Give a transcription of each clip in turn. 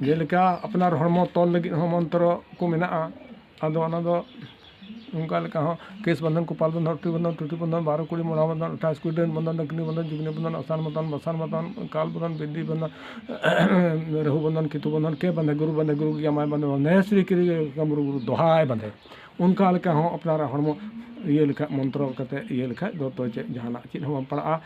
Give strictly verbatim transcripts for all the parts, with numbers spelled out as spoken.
ᱡᱮᱞᱮᱠᱟ ᱟᱯᱱᱟᱨ ᱦᱚᱲᱢᱚ ᱛᱚᱞ ᱞᱟᱹᱜᱤᱫ ᱦᱚᱸ ᱢᱚᱱᱛᱨᱚ ᱠᱚ ᱢᱮᱱᱟᱜᱼᱟ᱾ ᱟᱫᱚ ᱚᱱᱟ ᱫᱚ ᱚᱱᱠᱟ ᱞᱮᱠᱟ ᱦᱚᱸ ᱠᱮᱥ ᱵᱚᱱᱫᱷᱚᱱ, ᱠᱚᱯᱟᱞ ᱵᱚᱱᱫᱷᱚᱱ, ᱴᱩᱴᱤ ᱵᱚᱱᱫᱷᱚᱱ, ᱴᱩᱴᱤ ᱵᱚᱱᱫᱷᱚᱱ, ᱵᱟᱨᱚ ᱠᱩᱲᱤ ᱢᱚᱲᱟ ᱵᱚᱱᱫᱷᱚᱱ, ᱟᱴᱷᱟᱥ ᱠᱩᱲᱤ ᱰᱟᱹᱱ ᱵᱚᱱᱫᱷᱚᱱ, ᱰᱟᱹᱠᱱᱤ ᱵᱚᱱᱫᱷᱚᱱ, ᱡᱩᱜᱽᱱᱤ ᱵᱚᱱᱫᱷᱚᱱ, ᱟᱥᱟᱱ ᱵᱚᱱᱫᱷᱚᱱ, ᱵᱟᱥᱟᱱ ᱵᱚᱱᱫᱷᱚᱱ, ᱠᱟᱞ ᱵᱚᱱᱫᱷᱚᱱ, ᱵᱤᱫᱤ ᱵᱚᱱᱫᱷᱚᱱ, ᱨᱟᱹᱦᱩ ᱵᱚᱱᱫᱷᱚᱱ, ᱠᱮᱛᱩ ᱵᱚᱱᱫᱷᱚᱱ, ᱠᱮ ᱵᱟᱸᱫᱷᱮ, ᱜᱩᱨᱩ ᱵᱟᱸᱫᱷᱮ, ᱜᱩᱨᱩ ᱜᱮ ᱡᱟᱢᱟᱭ ᱵᱟᱸᱫᱷᱮ, ᱵᱟᱸᱫᱷᱮ ᱥᱨᱤ ᱠᱤᱨᱤ ᱠᱟᱢᱨᱩ ᱜᱩᱨᱩ ᱫᱚᱦᱟᱭ ᱵᱟᱸᱫᱷᱮ᱾ ᱚᱱᱠᱟ ᱞᱮᱠᱟ ᱦᱚᱸ ᱟᱯᱱᱟᱨᱟᱜ ᱦᱚᱲᱢᱚ ᱤᱭᱟᱹ ᱞᱮᱠᱷᱟᱡ, ᱢᱚᱱᱛᱨᱚ ᱠᱟᱛᱮ ᱤᱭᱟᱹ ᱞᱮᱠᱷᱟᱡ ᱫᱚ, ᱛᱚ ᱪᱮᱫ ᱡᱟᱦᱟᱱᱟᱜ ᱪᱮᱫ ᱦᱚᱸ ᱵᱟᱝ ᱯᱟᱲᱟᱜᱼᱟ᱾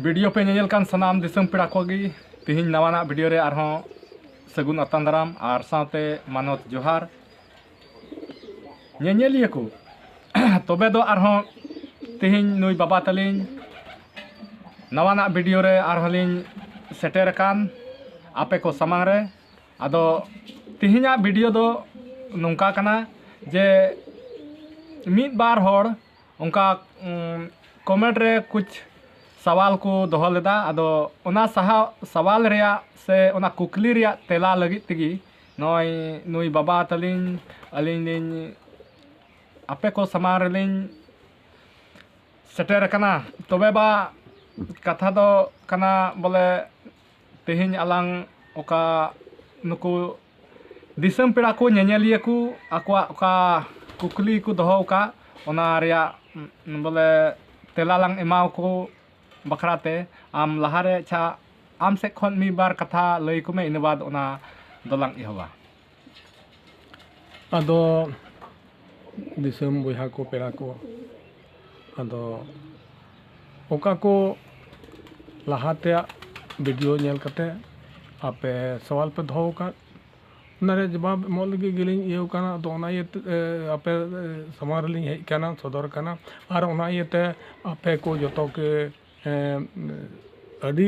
ᱵᱷᱤᱰᱤᱭᱳ ᱯᱮ ᱧᱮᱧᱮᱞ ᱠᱟᱱ ᱥᱟᱱᱟᱢ ᱫᱤᱥᱚᱢ ᱯᱮᱲᱟ ᱠᱚᱜᱮ, ᱛᱮᱦᱮᱧ ᱱᱟᱣᱟᱱᱟᱜ ᱵᱷᱤᱰᱤᱭᱳ ᱨᱮ ᱟᱨᱦᱚᱸ ᱥᱟᱹᱜᱩᱱ ᱟᱛᱟᱝ ᱫᱟᱨᱟᱢ ᱟᱨ ᱥᱟᱶᱛᱮ ᱢᱟᱱᱚᱛ ᱡᱚᱦᱟᱨ᱾ ᱧᱮᱧᱮᱞᱤᱭᱟᱹ ᱠᱚ, ᱛᱚᱵᱮ ᱫᱚ ᱟᱨᱦᱚᱸ ᱛᱮᱦᱮᱧ ᱱᱩᱭ ᱵᱟᱵᱟ ᱛᱟᱹᱞᱤᱧ ᱱᱟᱣᱟᱱᱟᱜ ᱵᱷᱤᱰᱤᱭᱳ ᱨᱮ ᱟᱨᱦᱚᱸ ᱞᱤᱧ ᱥᱮᱴᱮᱨ ᱟᱠᱟᱱ ᱟᱯᱮ ᱠᱚ ᱥᱟᱢᱟᱝ ᱨᱮ᱾ ᱟᱫᱚ ᱛᱮᱦᱮᱧᱟᱜ ᱵᱷᱤᱰᱤᱭᱳ ᱫᱚ ᱱᱚᱝᱠᱟ ᱠᱟᱱᱟ ᱡᱮ ᱢᱤᱫ ᱵᱟᱨ ᱦᱚᱲ ᱚᱱᱠᱟ, ᱩᱸ, ᱠᱚᱢᱮᱱᱴ ᱨᱮ ᱠᱩᱪ ᱥᱟᱣᱟᱞ ᱠᱚ ᱫᱚᱦᱚ ᱞᱮᱫᱟ᱾ ᱟᱫᱚ ᱚᱱᱟ ᱥᱟᱦᱟ ᱥᱟᱣᱟᱞ ᱨᱮᱭᱟᱜ ᱥᱮ ᱚᱱᱟ ᱠᱩᱠᱞᱤ ᱨᱮᱭᱟᱜ ᱛᱮᱞᱟ ᱞᱟᱹᱜᱤᱫ ᱛᱮᱜᱮ ᱱᱚᱜᱼᱚᱭ ᱱᱩᱭ ᱵᱟᱵᱟ ᱛᱟᱹᱞᱤᱧ, ᱟᱹᱞᱤᱧ ᱞᱤᱧ ᱟᱯᱮ ᱠᱚ ᱥᱟᱢᱟᱝ ᱨᱮᱞᱤᱧ ᱥᱮᱴᱮᱨ ᱟᱠᱟᱱᱟ᱾ ᱛᱚᱵᱮ ᱵᱟ, ᱠᱟᱛᱷᱟ ᱫᱚ ᱠᱟᱱᱟ ᱵᱚᱞᱮ, ᱛᱮᱦᱮᱧ ᱟᱞᱟᱝ ᱚᱠᱟ ᱱᱩᱠᱩ ᱫᱤᱥᱚᱢ ᱯᱮᱲᱟ ᱠᱚ, ᱧᱮᱧᱮᱞᱤᱭᱟᱹ ᱠᱚ ᱟᱠᱚᱣᱟᱜ ᱚᱠᱟ ᱠᱩᱠᱞᱤ ᱠᱚ ᱫᱚᱦᱚ ᱟᱠᱟᱫ, ᱚᱱᱟ ᱨᱮᱭᱟᱜ, ᱩᱸ, ᱵᱚᱞᱮ ᱛᱮᱞᱟ ᱞᱟᱝ ᱮᱢᱟᱣ ᱠᱚ ᱵᱟᱠᱷᱨᱟ ᱛᱮ ᱟᱢ ᱞᱟᱦᱟᱨᱮ, ᱟᱪᱪᱷᱟ, ᱟᱢ ᱥᱮᱫ ᱠᱷᱚᱱ ᱢᱤᱫ ᱵᱟᱨ ᱠᱟᱛᱷᱟ ᱞᱟᱹᱭ ᱠᱚᱢᱮ, ᱤᱱᱟᱹ ᱵᱟᱫᱽ ᱚᱱᱟ ᱫᱚᱞᱟᱝ ᱮᱦᱚᱵᱟ᱾ ᱟᱫᱚ ᱫᱤᱥᱚᱢ ᱵᱚᱭᱦᱟ ᱠᱚ, ᱯᱮᱲᱟ ᱠᱚ, ᱟᱫᱚ ᱚᱠᱟ ᱠᱚ ᱞᱟᱦᱟ ᱛᱮᱭᱟᱜ ᱵᱷᱤᱰᱤᱭᱳ ᱧᱮᱞ ᱠᱟᱛᱮ ᱟᱯᱮ ᱥᱟᱣᱟᱞ ᱯᱮ ᱫᱚᱦᱚ ᱟᱠᱟᱫ, ᱚᱱᱟ ᱨᱮᱭᱟᱜ ᱡᱚᱵᱟᱵ ᱮᱢᱚᱜ ᱞᱟᱹᱜᱤᱫ ᱜᱮᱞᱤᱧ ᱤᱭᱟᱹᱣ ᱠᱟᱱᱟ᱾ ᱟᱫᱚ ᱚᱱᱟ ᱤᱭᱟᱹᱛᱮ, ᱮ, ᱟᱯᱮ, ᱮ, ᱥᱟᱢᱟᱝ ᱨᱮᱞᱤᱧ ᱦᱮᱡ ᱠᱟᱱᱟ, ᱥᱚᱫᱚᱨ ᱠᱟᱱᱟ᱾ ᱟᱨ ᱚᱱᱟ ᱤᱭᱟᱹᱛᱮ ᱟᱯᱮ ᱠᱚ ᱡᱚᱛᱚ ᱜᱮ, ᱮ, ᱟᱹᱰᱤ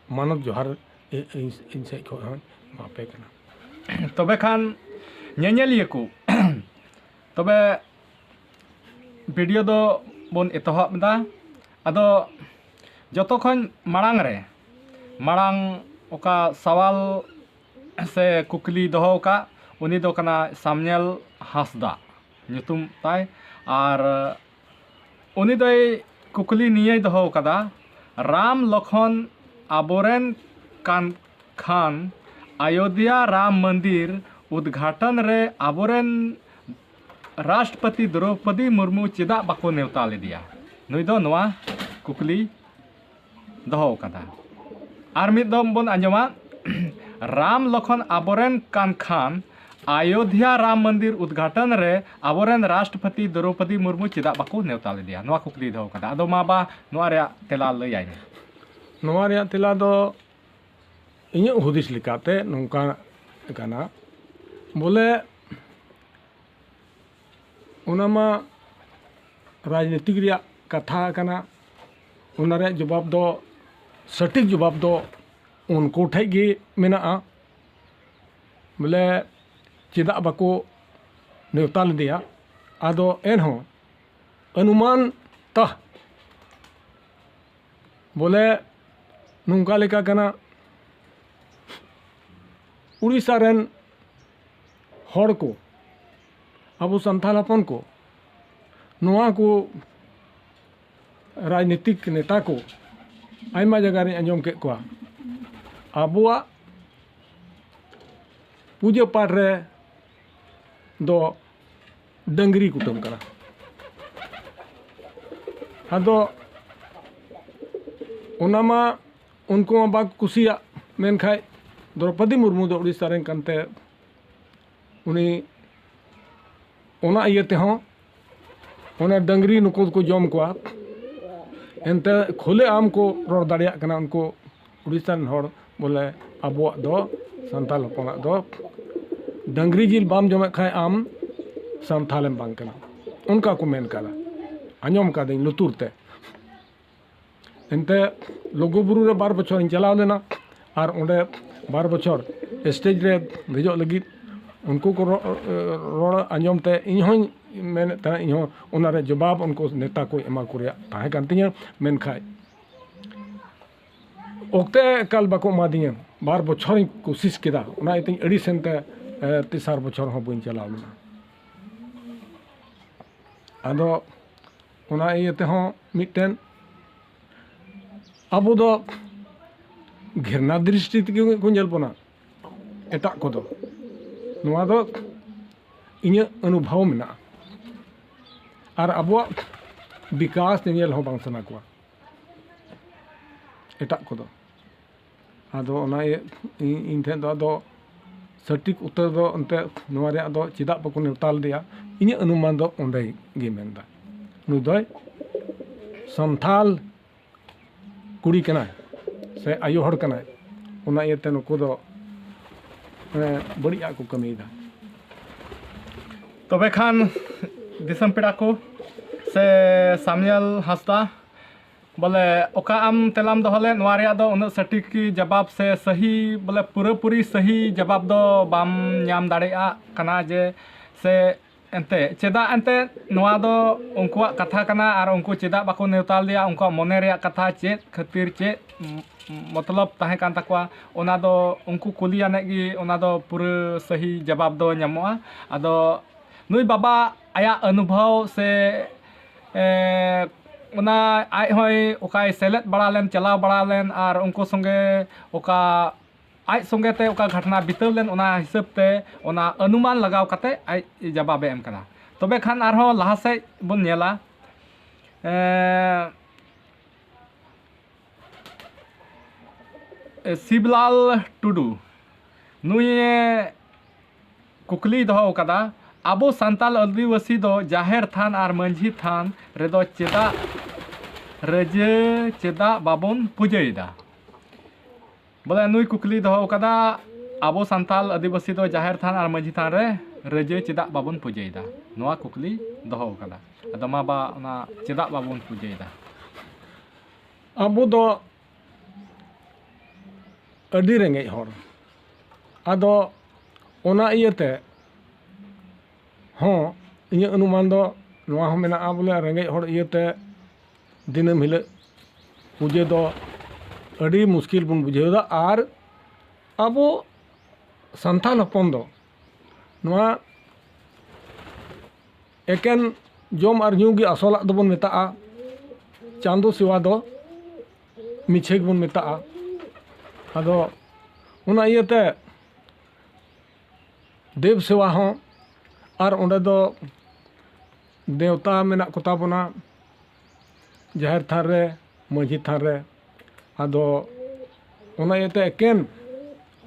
ᱢᱟᱱᱚᱛ ᱡᱚᱦᱟᱨ ᱤ-, ᱤᱧ, ᱤᱧ ᱥᱮᱫ ᱠᱷᱚᱱ ᱦᱚᱸ ᱮᱢᱟ ᱯᱮ ᱠᱟᱱᱟ᱾ ᱛᱚᱵᱮ ᱠᱷᱟᱱ ᱧᱮᱧᱮᱞᱤᱭᱟᱹ ᱠᱚ, ᱛᱚᱵᱮ ᱵᱷᱤᱰᱤᱭᱳ ᱫᱚ ᱵᱚᱱ ᱮᱛᱚᱦᱚᱵ ᱮᱫᱟ᱾ ᱟᱫᱚ ᱡᱚᱛᱚ ᱠᱷᱚᱱ ᱢᱟᱲᱟᱝ ᱨᱮ, ᱢᱟᱲᱟᱝ ᱚᱠᱟ ᱥᱟᱣᱟᱞ ᱥᱮ ᱠᱩᱠᱞᱤ ᱫᱚᱦᱚ ᱟᱠᱟᱫ, ᱩᱱᱤ ᱫᱚ ᱠᱟᱱᱟᱭ ᱥᱟᱢᱧᱮᱞ ᱦᱟᱸᱥᱫᱟ ᱧᱩᱛᱩᱢ ᱛᱟᱭ᱾ ᱟᱨ ᱩᱱᱤ ᱫᱚᱭ ᱠᱩᱠᱞᱤ ᱱᱤᱭᱟᱹᱭ ᱫᱚᱦᱚ ᱟᱠᱟᱫᱟ, ᱨᱟᱢ ᱞᱚᱠᱷᱚᱱ ᱟᱵᱚᱨᱮᱱ ᱠᱟᱱ ᱠᱷᱟᱱ ᱟᱭᱳᱫᱷᱭᱟ ᱨᱟᱢ ᱢᱚᱱᱫᱤᱨ ᱩᱫᱽᱜᱷᱟᱴᱚᱱ ᱨᱮ ᱟᱵᱚᱨᱮᱱ ᱨᱟᱥᱴᱨᱚᱯᱚᱛᱤ ᱫᱨᱚᱣᱯᱚᱫᱤ ᱢᱩᱨᱢᱩ ᱪᱮᱫᱟᱜ ᱵᱟᱠᱚ ᱱᱮᱣᱛᱟ ᱞᱮᱫᱮᱭᱟ? ᱱᱩᱭ ᱫᱚ ᱱᱚᱣᱟ ᱠᱩᱠᱞᱤ ᱫᱚᱦᱚ ᱟᱠᱟᱫᱟ᱾ ᱟᱨ ᱢᱤᱫ ᱫᱚᱢ ᱵᱚᱱ ᱟᱸᱡᱚᱢᱟ, ᱨᱟᱢ ᱞᱚᱠᱷᱚᱱ ᱟᱵᱚᱨᱮᱱ ᱠᱟᱱ ᱠᱷᱟᱱ ᱟᱭᱳᱫᱷᱭᱟ ᱨᱟᱢ ᱢᱚᱱᱫᱤᱨ ᱩᱫᱽᱜᱷᱟᱴᱚᱱ ᱨᱮ ᱟᱵᱚᱨᱮᱱ ᱨᱟᱥᱴᱨᱚᱯᱚᱛᱤ ᱫᱨᱚᱣᱯᱚᱫᱤ ᱢᱩᱨᱢᱩ ᱪᱮᱫᱟᱜ ᱵᱟᱠᱚ ᱱᱮᱣᱛᱟ ᱞᱮᱫᱮᱭᱟ? ᱱᱚᱣᱟ ᱠᱩᱠᱞᱤ ᱫᱚᱦᱚ ᱟᱠᱟᱫᱟ᱾ ᱟᱫᱚ ᱢᱟ ᱵᱟ, ᱱᱚᱣᱟ ᱨᱮᱭᱟᱜ ᱛᱮᱞᱟ ᱞᱟᱹᱭᱟᱭ ᱢᱮ᱾ ᱱᱚᱣᱟ ᱨᱮᱭᱟᱜ ᱛᱮᱞᱟ ᱫᱚ ᱤᱧᱟᱹᱜ ᱦᱩᱫᱤᱥ ᱞᱮᱠᱟᱛᱮ ᱱᱚᱝᱠᱟ ᱠᱟᱱᱟ, ᱵᱚᱞᱮ ᱚᱱᱟ ᱢᱟ ᱨᱟᱡᱽᱱᱤᱛᱤᱠ ᱨᱮᱭᱟᱜ ᱠᱟᱛᱷᱟ ᱠᱟᱱᱟ᱾ ᱚᱱᱟ ᱨᱮᱭᱟᱜ ᱡᱚᱵᱟᱵ ᱫᱚ, ᱥᱚᱴᱷᱤᱠ ᱡᱚᱵᱟᱵ ᱫᱚ ᱩᱱᱠᱩ ᱴᱷᱮᱡ ᱜᱮ ᱢᱮᱱᱟᱜᱼᱟ, ᱵᱚᱞᱮ ᱪᱮᱫᱟᱜ ᱵᱟᱠᱚ ᱱᱮᱣᱛᱟ ᱞᱮᱫᱮᱭᱟ᱾ ᱟᱫᱚ ᱮᱱᱦᱚᱸ ᱚᱱᱩᱢᱟᱱ ᱛᱟᱦ ᱵᱚᱞᱮ ᱱᱚᱝᱠᱟ ᱞᱮᱠᱟ ᱠᱟᱱᱟ, ᱩᱲᱤᱥᱥᱟ ᱨᱮᱱ ᱦᱚᱲ ᱠᱚ, ᱟᱵᱚ ᱥᱟᱱᱛᱟᱲ ᱦᱚᱯᱚᱱ ᱠᱚ, ᱱᱚᱣᱟ ᱠᱚ ᱨᱟᱡᱽᱱᱤᱛᱤᱠ ᱱᱮᱛᱟ ᱠᱚ ᱟᱭᱢᱟ ᱡᱟᱭᱜᱟ ᱨᱤᱧ ᱟᱸᱡᱚᱢ ᱠᱮᱫ ᱠᱚᱣᱟ, ᱟᱵᱚᱣᱟᱜ ᱯᱩᱡᱟᱹ ᱯᱟᱴ ᱨᱮ ᱫᱚ ᱰᱟᱹᱝᱨᱤ ᱠᱩᱴᱟᱹᱢ ᱠᱟᱱᱟ᱾ ᱟᱫᱚ ᱚᱱᱟ ᱢᱟ ᱩᱱᱠᱩ ᱢᱟ ᱵᱟᱠᱚ ᱠᱩᱥᱤᱭᱟᱜ, ᱢᱮᱱᱠᱷᱟᱡ ᱫᱨᱚᱯᱚᱫᱤ ᱢᱩᱨᱢᱩ ᱫᱚ ᱩᱲᱤᱥᱥᱟ ᱨᱮᱱ ᱠᱟᱱᱛᱮ ᱩᱱᱤ ᱚᱱᱟ ᱤᱭᱟᱹ ᱛᱮᱦᱚᱸ ᱚᱱᱟ ᱰᱟᱹᱝᱨᱤ ᱱᱩᱠᱩ ᱫᱚᱠᱚ ᱡᱚᱢ ᱠᱚᱣᱟ᱾ ᱮᱱᱛᱮ ᱠᱷᱩᱞᱮ ᱟᱢ ᱠᱚ ᱨᱚᱲ ᱫᱟᱲᱮᱭᱟᱜ ᱠᱟᱱᱟ ᱩᱱᱠᱩ ᱩᱲᱤᱥᱥᱟ ᱨᱮᱱ ᱦᱚᱲ, ᱵᱚᱞᱮ ᱟᱵᱚᱣᱟᱜ ᱫᱚ, ᱥᱟᱱᱛᱟᱲ ᱦᱚᱯᱚᱱᱟᱜ ᱫᱚ ᱰᱟᱹᱝᱨᱤ ᱡᱤᱞ ᱵᱟᱢ ᱡᱚᱢᱮᱫ ᱠᱷᱟᱡ ᱟᱢ ᱥᱟᱱᱛᱟᱲᱮᱢ ᱵᱟᱝ ᱠᱟᱱᱟ, ᱚᱱᱠᱟ ᱠᱚ ᱢᱮᱱ ᱠᱟᱫᱟ᱾ ᱟᱸᱡᱚᱢ ᱠᱟᱫᱟᱹᱧ ᱞᱩᱛᱩᱨ ᱛᱮ᱾ ᱮᱱᱛᱮ ᱞᱩᱜᱩᱵᱩᱨᱩ ᱨᱮ ᱵᱟᱨ ᱵᱚᱪᱷᱚᱨᱤᱧ ᱪᱟᱞᱟᱣ ᱞᱮᱱᱟ, ᱟᱨ ᱚᱸᱰᱮ ᱵᱟᱨ ᱵᱚᱪᱷᱚᱨ ᱥᱴᱮᱡᱽ ᱨᱮ ᱫᱮᱡᱚᱜ ᱞᱟᱹᱜᱤᱫ ᱩᱱᱠᱩ ᱠᱚ ᱨᱚ-, ᱨᱚᱲ ᱟᱸᱡᱚᱢ ᱛᱮ ᱤᱧ ᱦᱚᱸᱧ ᱢᱮᱱᱮᱫ ᱛᱟᱦᱮᱸᱫ, ᱤᱧ ᱦᱚᱸ ᱚᱱᱟ ᱨᱮ ᱡᱚᱵᱟᱵ ᱩᱱᱠᱩ ᱱᱮᱛᱟ ᱠᱚ ᱮᱢᱟ ᱠᱚ ᱨᱮᱭᱟᱜ ᱛᱟᱦᱮᱸ ᱠᱟᱱ ᱛᱤᱧᱟᱹ, ᱢᱮᱱᱠᱷᱟᱡ ᱚᱠᱛᱮ ᱮᱠᱟᱞ ᱵᱟᱠᱚ ᱮᱢᱟᱫᱤᱧᱟᱹ᱾ ᱵᱟᱨ ᱵᱚᱪᱷᱚᱨᱤᱧ ᱠᱩᱥᱤᱥ ᱠᱮᱫᱟ, ᱚᱱᱟ ᱤᱭᱟᱹᱛᱮᱧ ᱟᱹᱲᱤᱥᱮᱱ ᱛᱮ, ᱮ, ᱛᱮᱥᱟᱨ ᱵᱚᱪᱷᱚᱨ ᱦᱚᱸ ᱵᱟᱹᱧ ᱪᱟᱞᱟᱣ ᱞᱮᱱᱟ᱾ ᱟᱫᱚ ᱚᱱᱟ ᱤᱭᱟᱹ ᱛᱮᱦᱚᱸ ᱢᱤᱫᱴᱮᱱ ᱟᱵᱚ ᱫᱚ ᱜᱷᱮᱨᱱᱟ ᱫᱨᱤᱥᱴᱤ ᱛᱮᱜᱮ ᱠᱚ ᱧᱮᱞ ᱵᱚᱱᱟ ᱮᱴᱟᱜ ᱠᱚᱫᱚ᱾ ᱱᱚᱣᱟ ᱫᱚ ᱤᱧᱟᱹᱜ ᱚᱱᱩᱵᱷᱚᱵ ᱢᱮᱱᱟᱜᱼᱟ᱾ ᱟᱨ ᱟᱵᱚᱣᱟᱜ ᱵᱤᱠᱟᱥ ᱧᱮᱧᱮᱞ ᱦᱚᱸ ᱵᱟᱝ ᱥᱟᱱᱟ ᱠᱚᱣᱟ ᱮᱴᱟᱜ ᱠᱚᱫᱚ᱾ ᱟᱫᱚ ᱚᱱᱟ ᱤᱭᱟᱹ ᱤᱧ ᱤᱧ ᱴᱷᱮᱱ ᱫᱚ ᱟᱫᱚ ᱥᱚᱴᱷᱤᱠ ᱩᱛᱛᱚᱨ ᱫᱚ ᱮᱱᱛᱮ ᱱᱚᱣᱟ ᱨᱮᱭᱟᱜ ᱫᱚ ᱪᱮᱫᱟᱜ ᱵᱟᱠᱚ ᱱᱮᱣᱛᱟ ᱞᱮᱫᱮᱭᱟ, ᱤᱧᱟᱹᱜ ᱚᱱᱩᱢᱟᱱ ᱫᱚ ᱚᱸᱰᱮ ᱜᱮ ᱢᱮᱱᱫᱟ᱾ ᱱᱩᱭ ᱫᱚᱭ ᱥᱟᱱᱛᱷᱟᱞ ᱠᱩᱲᱤ ᱠᱟᱱᱟᱭ ᱥᱮ ᱟᱭᱳ ᱦᱚᱲ ᱠᱟᱱᱟᱭ, ᱚᱱᱟ ᱤᱭᱟᱹᱛᱮ ᱱᱩᱠᱩ ᱫᱚ ᱢᱟᱱᱮ ᱵᱟᱹᱲᱤᱡᱟᱜ ᱠᱚ ᱠᱟᱹᱢᱤᱭᱮᱫᱟ᱾ ᱛᱚᱵᱮ ᱠᱷᱟᱱ ᱫᱤᱥᱚᱢ ᱯᱮᱲᱟ ᱠᱚ ᱥᱮ ᱥᱟᱢᱤᱭᱟᱞ ᱦᱟᱸᱥᱫᱟ, ᱵᱚᱞᱮ ᱚᱠᱟ ᱟᱢ ᱛᱮᱞᱟᱢ ᱫᱚᱦᱚ ᱞᱮᱫ, ᱱᱚᱣᱟ ᱨᱮᱭᱟᱜ ᱫᱚ ᱩᱱᱟᱹᱜ ᱥᱚᱴᱷᱤᱠ ᱡᱟᱵᱟᱵ ᱥᱮ ᱥᱟᱹᱦᱤ, ᱵᱚᱞᱮ ᱯᱩᱨᱟᱹᱯᱩᱨᱤ ᱥᱟᱹᱦᱤ ᱡᱟᱵᱟᱵ ᱫᱚ ᱵᱟᱢ ᱧᱟᱢ ᱫᱟᱲᱮᱭᱟᱜ ᱠᱟᱱᱟ ᱡᱮ, ᱥᱮ ᱮᱱᱛᱮ ᱪᱮᱫᱟᱜ ᱮᱱᱛᱮ ᱱᱚᱣᱟ ᱫᱚ ᱩᱱᱠᱩᱣᱟᱜ ᱠᱟᱛᱷᱟ ᱠᱟᱱᱟ ᱟᱨ ᱩᱱᱠᱩ ᱪᱮᱫᱟᱜ ᱵᱟᱠᱚ ᱱᱮᱣᱛᱟ ᱞᱮᱫᱮᱭᱟ, ᱩᱱᱠᱩᱣᱟᱜ ᱢᱚᱱᱮ ᱨᱮᱭᱟᱜ ᱠᱟᱛᱷᱟ ᱪᱮᱫ ᱠᱷᱟᱹᱛᱤᱨ, ᱪᱮᱫ ᱢᱚᱛᱞᱚᱵ ᱛᱟᱦᱮᱸ ᱠᱟᱱ ᱛᱟᱠᱚᱣᱟ, ᱚᱱᱟ ᱫᱚ ᱩᱱᱠᱩ ᱠᱩᱞᱤ ᱟᱱᱮᱡ ᱜᱮ ᱚᱱᱟ ᱫᱚ ᱯᱩᱨᱟᱹ ᱥᱟᱹᱦᱤ ᱡᱟᱵᱟᱵ ᱫᱚ ᱧᱟᱢᱚᱜᱼᱟ᱾ ᱟᱫᱚ ᱱᱩᱭ ᱵᱟᱵᱟ ᱟᱭᱟᱜ ᱚᱱᱩᱵᱷᱚᱵ ᱥᱮ ᱮ, ᱚᱱᱟ ᱟᱡ ᱦᱚᱸᱭ ᱚᱠᱟᱭ ᱥᱮᱞᱮᱫ ᱵᱟᱲᱟ ᱞᱮᱱ, ᱪᱟᱞᱟᱣ ᱵᱟᱲᱟ ᱞᱮᱱ ᱟᱨ ᱩᱱᱠᱩ ᱥᱚᱸᱜᱮ ᱚᱠᱟ ᱟᱡ ᱥᱚᱸᱜᱮ ᱛᱮ ᱚᱠᱟ ᱜᱷᱚᱴᱚᱱᱟ ᱵᱤᱛᱟᱹᱣ ᱞᱮᱱ, ᱚᱱᱟ ᱦᱤᱥᱟᱹᱵ ᱛᱮ ᱚᱱᱟ ᱚᱱᱩᱢᱟᱱ ᱞᱟᱜᱟᱣ ᱠᱟᱛᱮ ᱟᱡ ᱡᱟᱵᱟᱵᱮ ᱮᱢ ᱠᱟᱱᱟ᱾ ᱛᱚᱵᱮ ᱠᱷᱟᱱ ᱟᱨᱦᱚᱸ ᱞᱟᱦᱟ ᱥᱮᱫ ᱵᱚᱱ ᱧᱮᱞᱟ᱾ ᱮ, ᱥᱤᱵᱞᱟᱞ ᱴᱩᱰᱩ ᱱᱩᱭᱮ ᱠᱩᱠᱞᱤᱭ ᱫᱚᱦᱚ ᱟᱠᱟᱫᱟ, ᱟᱵᱚ ᱥᱟᱱᱛᱟᱲ ᱟᱹᱫᱤᱵᱟᱹᱥᱤ ᱫᱚ ᱡᱟᱦᱮᱨ ᱛᱷᱟᱱ ᱟᱨ ᱢᱟᱹᱡᱷᱤ ᱛᱷᱟᱱ ᱨᱮᱫᱚ ᱪᱮᱫᱟᱜ ᱨᱟᱹᱡᱟᱹ ᱪᱮᱫᱟᱜ ᱵᱟᱵᱚᱱ ᱯᱩᱡᱟᱹᱭᱮᱫᱟ? ᱵᱚᱞᱮ ᱱᱩᱭ ᱠᱩᱠᱞᱤ ᱫᱚᱦᱚ ᱟᱠᱟᱫᱟ, ᱟᱵᱚ ᱥᱟᱱᱛᱟᱲ ᱟᱹᱫᱤᱵᱟᱹᱥᱤ ᱫᱚ ᱡᱟᱦᱮᱨ ᱛᱷᱟᱱ ᱟᱨ ᱢᱟᱹᱡᱷᱤ ᱛᱷᱟᱱ ᱨᱮ ᱨᱟᱹᱡᱟᱹ ᱪᱮᱫᱟᱜ ᱵᱟᱵᱚᱱ ᱯᱩᱡᱟᱹᱭᱮᱫᱟ? ᱱᱚᱣᱟ ᱠᱩᱠᱞᱤ ᱫᱚᱦᱚ ᱟᱠᱟᱫᱟ᱾ ᱟᱫᱚ ᱢᱟ ᱵᱟ, ᱚᱱᱟ ᱪᱮᱫᱟᱜ ᱵᱟᱵᱚᱱ ᱯᱩᱡᱟᱹᱭᱮᱫᱟ? ᱟᱵᱚ ᱫᱚ ᱟᱹᱰᱤ ᱨᱮᱸᱜᱮᱡ ᱦᱚᱲ, ᱟᱫᱚ ᱚᱱᱟ ᱤᱭᱟᱹᱛᱮ ᱦᱚᱸ ᱤᱧᱟᱹᱜ ᱚᱱᱩᱢᱟᱱ ᱫᱚ ᱱᱚᱣᱟ ᱦᱚᱸ ᱢᱮᱱᱟᱜᱼᱟ, ᱵᱚᱞᱮ ᱨᱮᱸᱜᱮᱡ ᱦᱚᱲ ᱤᱭᱟᱹᱛᱮ ᱫᱤᱱᱟᱹᱢ ᱦᱤᱞᱳᱜ ᱯᱩᱡᱟᱹ ᱫᱚ ᱟᱹᱰᱤ ᱢᱩᱥᱠᱤᱞ ᱵᱚᱱ ᱵᱩᱡᱷᱟᱹᱣ ᱮᱫᱟ᱾ ᱟᱨ ᱟᱵᱚ ᱥᱟᱱᱛᱟᱲ ᱦᱚᱯᱚᱱ ᱫᱚ ᱱᱚᱣᱟ ᱮᱠᱮᱱ ᱡᱚᱢ ᱟᱨ ᱧᱩ ᱜᱮ ᱟᱥᱚᱞᱟᱜ ᱫᱚᱵᱚᱱ ᱢᱮᱛᱟᱜᱼᱟ, ᱪᱟᱸᱫᱚ ᱥᱮᱵᱟ ᱫᱚ ᱢᱤᱪᱷᱟᱹ ᱜᱮᱵᱚᱱ ᱢᱮᱛᱟᱜᱼᱟ᱾ ᱟᱫᱚ ᱚᱱᱟ ᱤᱭᱟᱹᱛᱮ ᱫᱮᱵᱽ ᱥᱮᱵᱟ ᱦᱚᱸ, ᱟᱨ ᱚᱸᱰᱮ ᱫᱚ ᱱᱮᱣᱛᱟ ᱢᱮᱱᱟᱜ ᱠᱚᱛᱟ ᱵᱚᱱᱟ ᱡᱟᱦᱮᱨ ᱛᱷᱟᱱ ᱨᱮ, ᱢᱟᱹᱡᱷᱤ ᱛᱷᱟᱱ ᱨᱮ᱾ ᱟᱫᱚ ᱚᱱᱟ ᱤᱭᱟᱹᱛᱮ ᱮᱠᱮᱱ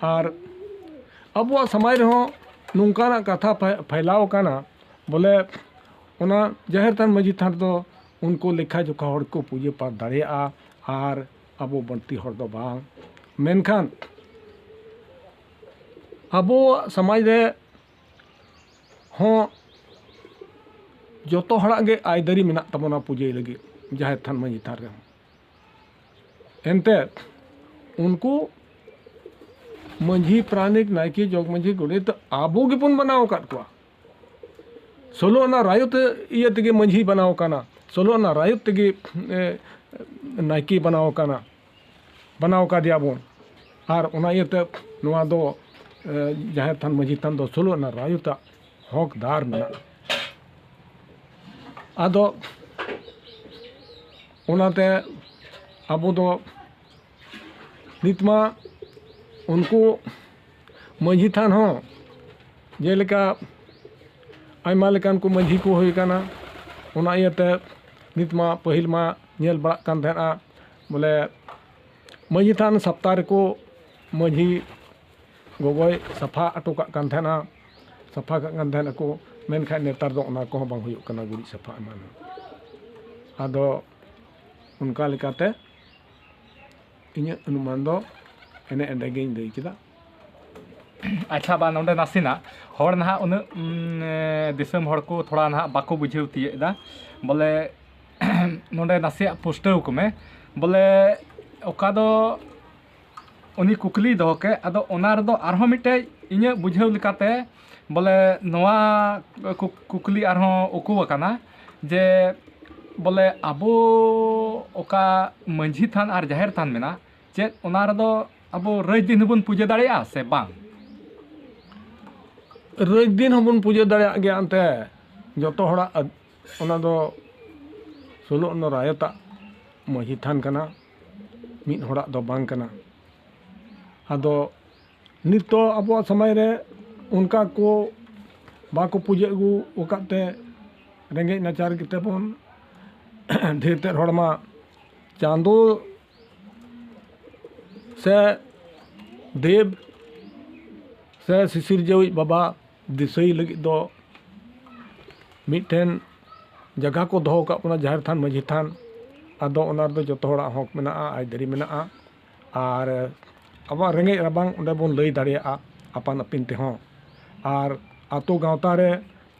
ᱟᱨ ᱟᱵᱚᱣᱟᱜ ᱥᱚᱢᱟᱡᱽ ᱨᱮᱦᱚᱸ ᱱᱚᱝᱠᱟᱱᱟᱜ ᱠᱟᱛᱷᱟ ᱯᱷᱮ- ᱯᱷᱮᱞᱟᱣ ᱟᱠᱟᱱᱟ, ᱵᱚᱞᱮ ᱚᱱᱟ ᱡᱟᱦᱮᱨ ᱛᱷᱟᱱ ᱢᱟᱹᱡᱷᱤ ᱛᱷᱟᱱ ᱨᱮᱫᱚ ᱩᱱᱠᱩ ᱞᱮᱠᱷᱟ ᱡᱚᱠᱷᱟ ᱦᱚᱲ ᱠᱚ ᱯᱩᱡᱟᱹ ᱯᱟᱴ ᱫᱟᱲᱮᱭᱟᱜᱼᱟ, ᱟᱨ ᱟᱵᱚ ᱵᱟᱹᱲᱛᱤ ᱦᱚᱲ ᱫᱚ ᱵᱟᱝ᱾ ᱢᱮᱱᱠᱷᱟᱱ ᱟᱵᱚᱣᱟᱜ ᱥᱚᱢᱟᱡᱽ ᱨᱮ ᱦᱚᱸ ᱡᱚᱛᱚ ᱦᱚᱲᱟᱜ ᱜᱮ ᱟᱹᱭᱫᱟᱹᱨᱤ ᱢᱮᱱᱟᱜ ᱛᱟᱵᱚᱱᱟ ᱯᱩᱡᱟᱹᱭ ᱞᱟᱹᱜᱤᱫ ᱡᱟᱦᱮᱨ ᱛᱷᱟᱱ ᱢᱟᱹᱡᱷᱤ ᱛᱷᱟᱱ ᱨᱮᱦᱚᱸ᱾ ᱮᱱᱛᱮ ᱩᱱᱠᱩ ᱢᱟᱹᱡᱷᱤ, ᱯᱟᱨᱟᱱᱤᱠ, ᱱᱟᱭᱠᱮ, ᱡᱚᱜᱽ ᱢᱟᱹᱡᱷᱤ, ᱜᱚᱰᱮᱛ ᱟᱵᱚ ᱜᱮᱵᱚᱱ ᱵᱮᱱᱟᱣ ᱟᱠᱟᱫ ᱠᱚᱣᱟ᱾ ᱥᱳᱞᱳ ᱟᱱᱟ ᱨᱟᱭᱚᱛ ᱤᱭᱟᱹ ᱛᱮᱜᱮ ᱢᱟᱹᱡᱷᱤ ᱵᱮᱱᱟᱣ ᱟᱠᱟᱱᱟ, ᱥᱳᱞᱳ ᱟᱱᱟ ᱨᱟᱭᱚᱛ ᱛᱮᱜᱮ ᱮ, ᱱᱟᱭᱠᱮ ᱵᱮᱱᱟᱣ ᱟᱠᱟᱱᱟ, ᱵᱮᱱᱟᱣ ᱟᱠᱟᱫᱮᱭᱟ ᱵᱚᱱ᱾ ᱟᱨ ᱚᱱᱟ ᱤᱭᱟᱹᱛᱮ ᱱᱚᱣᱟ ᱫᱚ ᱮ, ᱡᱟᱦᱮᱨ ᱛᱷᱟᱱ ᱢᱟᱹᱡᱷᱤ ᱛᱷᱟᱱ ᱫᱚ ᱥᱳᱞᱳ ᱟᱱᱟ ᱨᱟᱭᱚᱛᱟᱜ ᱦᱚᱠᱫᱟᱨ ᱢᱮᱱᱟᱜᱼᱟ᱾ ᱟᱫᱚ ᱚᱱᱟᱛᱮ ᱟᱵᱚ ᱫᱚ ᱱᱤᱛ ᱢᱟ ᱩᱱᱠᱩ ᱢᱟᱹᱡᱷᱤ ᱛᱷᱟᱱ ᱦᱚᱸ ᱡᱮᱞᱮᱠᱟ ᱟᱭᱢᱟ ᱞᱮᱠᱟᱱ ᱠᱚ ᱢᱟᱹᱡᱷᱤ ᱠᱚ ᱦᱩᱭ ᱟᱠᱟᱱᱟ᱾ ᱚᱱᱟ ᱤᱭᱟᱹᱛᱮ ᱱᱤᱛ ᱢᱟ, ᱯᱟᱹᱦᱤᱞ ᱢᱟ ᱧᱮᱞ ᱵᱟᱲᱟᱜ ᱠᱟᱱ ᱛᱟᱦᱮᱱᱟ, ᱵᱚᱞᱮ ᱢᱟᱹᱡᱷᱤ ᱛᱷᱟᱱ ᱥᱟᱯᱛᱟ ᱨᱮᱠᱚ ᱢᱟᱹᱡᱷᱤ ᱜᱚᱜᱚᱭ ᱥᱟᱯᱷᱟ ᱦᱚᱴᱚ ᱠᱟᱜ ᱠᱟᱱ ᱛᱟᱦᱮᱱᱟ, ᱥᱟᱯᱷᱟ ᱠᱟᱜ ᱠᱟᱱ ᱛᱟᱦᱮᱱᱟᱠᱚ᱾ ᱢᱮᱱᱠᱷᱟᱱ ᱱᱮᱛᱟᱨ ᱫᱚ ᱚᱱᱟ ᱠᱚᱦᱚᱸ ᱵᱟᱝ ᱦᱩᱭᱩᱜ ᱠᱟᱱᱟ, ᱜᱩᱨᱤᱡ ᱥᱟᱯᱷᱟ ᱮᱢᱟᱱ᱾ ᱟᱫᱚ ᱚᱱᱠᱟ ᱞᱮᱠᱟᱛᱮ ᱤᱧᱟᱹᱜ ᱚᱱᱩᱢᱟᱱ ᱫᱚ ᱮᱱᱮ ᱮᱸᱰᱮ ᱜᱤᱧ ᱞᱟᱹᱭ ᱠᱮᱫᱟ᱾ ᱟᱪᱪᱷᱟ, ᱵᱟ, ᱱᱚᱰᱮ ᱱᱟᱥᱮᱱᱟᱜ ᱦᱚᱲ ᱱᱟᱦᱟᱜ ᱩᱱᱟᱹᱜ, ᱩᱢ, ᱮ, ᱫᱤᱥᱚᱢ ᱦᱚᱲ ᱠᱚ ᱛᱷᱚᱲᱟ ᱱᱟᱦᱟᱜ ᱵᱟᱠᱚ ᱵᱩᱡᱷᱟᱹᱣ ᱛᱤᱭᱟᱹᱜ ᱮᱫᱟ᱾ ᱵᱚᱞᱮ ᱱᱚᱰᱮ ᱱᱟᱥᱮᱭᱟᱜ ᱯᱩᱥᱴᱟᱹᱣ ᱠᱚᱢᱮ᱾ ᱵᱚᱞᱮ ᱚᱠᱟ ᱫᱚ ᱩᱱᱤ ᱠᱩᱠᱞᱤᱭ ᱫᱚᱦᱚ ᱠᱮᱫ, ᱟᱫᱚ ᱚᱱᱟ ᱨᱮᱫᱚ ᱟᱨᱦᱚᱸ ᱢᱤᱫᱴᱮᱡ ᱤᱧᱟᱹᱜ ᱵᱩᱡᱷᱟᱹᱣ ᱞᱮᱠᱟᱛᱮ ᱵᱚᱞᱮ ᱱᱚᱣᱟ ᱠᱩᱠ- ᱠᱩᱠᱞᱤ ᱟᱨᱦᱚᱸ ᱩᱠᱩ ᱟᱠᱟᱱᱟ ᱡᱮ ᱵᱚᱞᱮ ᱟᱵᱚ ᱚᱠᱟ ᱢᱟᱹᱡᱷᱤ ᱛᱷᱟᱱ ᱟᱨ ᱡᱟᱦᱮᱨ ᱛᱷᱟᱱ ᱢᱮᱱᱟᱜ, ᱪᱮᱫ ᱚᱱᱟ ᱨᱮᱫᱚ ᱟᱵᱚ ᱨᱟᱹᱡᱽ ᱫᱤᱱ ᱦᱚᱸᱵᱚᱱ ᱯᱩᱡᱟᱹ ᱫᱟᱲᱮᱭᱟᱜᱼᱟ ᱥᱮ ᱵᱟᱝ? ᱨᱟᱹᱡᱽ ᱫᱤᱱ ᱦᱚᱸᱵᱚᱱ ᱯᱩᱡᱟᱹ ᱫᱟᱲᱮᱭᱟᱜ ᱜᱮᱭᱟ᱾ ᱮᱱᱛᱮ ᱡᱚᱛᱚ ᱦᱚᱲᱟᱜ ᱟᱹᱫ- ᱚᱱᱟ ᱫᱚ ᱥᱳᱞᱳ ᱟᱱᱟ ᱨᱟᱭᱚᱛᱟᱜ ᱢᱟᱹᱡᱷᱤ ᱛᱷᱟᱱ ᱠᱟᱱᱟ, ᱢᱤᱫ ᱦᱚᱲᱟᱜ ᱫᱚ ᱵᱟᱝ ᱠᱟᱱᱟ᱾ ᱟᱫᱚ ᱱᱤᱛᱚᱜ ᱟᱵᱚᱣᱟᱜ ᱥᱚᱢᱟᱡᱽ ᱨᱮ ᱚᱱᱠᱟ ᱠᱚ ᱵᱟᱠᱚ ᱯᱩᱡᱟᱹ ᱟᱹᱜᱩ ᱟᱠᱟᱫ ᱛᱮ, ᱨᱮᱸᱜᱮᱡ ᱱᱟᱪᱟᱨ ᱜᱮᱛᱮ ᱵᱚᱱ ᱰᱷᱮᱨ ᱛᱮᱫ ᱦᱚᱲ ᱢᱟ ᱪᱟᱸᱫᱳ ᱥᱮ ᱫᱮᱵ ᱥᱮ ᱥᱤᱥᱤᱨᱡᱟᱹᱣᱤᱡ ᱵᱟᱵᱟ ᱫᱤᱥᱟᱹᱭ ᱞᱟᱹᱜᱤᱫ ᱫᱚ ᱢᱤᱫᱴᱮᱱ ᱡᱟᱭᱜᱟ ᱠᱚ ᱫᱚᱦᱚ ᱟᱠᱟᱫ ᱵᱚᱱᱟ, ᱡᱟᱦᱮᱨ ᱛᱷᱟᱱ, ᱢᱟᱹᱡᱷᱤ ᱛᱷᱟᱱ᱾ ᱟᱫᱚ ᱚᱱᱟ ᱨᱮᱫᱚ ᱡᱚᱛᱚ ᱦᱚᱲᱟᱜ ᱦᱚᱠ ᱢᱮᱱᱟᱜᱼᱟ, ᱟᱹᱭᱫᱟᱹᱨᱤ ᱢᱮᱱᱟᱜᱼᱟ᱾ ᱟᱨ ᱟᱵᱚᱣᱟᱜ ᱨᱮᱸᱜᱮᱡ ᱨᱟᱵᱟᱝ ᱚᱸᱰᱮ ᱵᱚᱱ ᱞᱟᱹᱭ ᱫᱟᱲᱮᱭᱟᱜᱼᱟ ᱟᱯᱟᱱ ᱟᱹᱯᱤᱱ ᱛᱮᱦᱚᱸ᱾ ᱟᱨ ᱟᱛᱳ ᱜᱟᱶᱛᱟ ᱨᱮ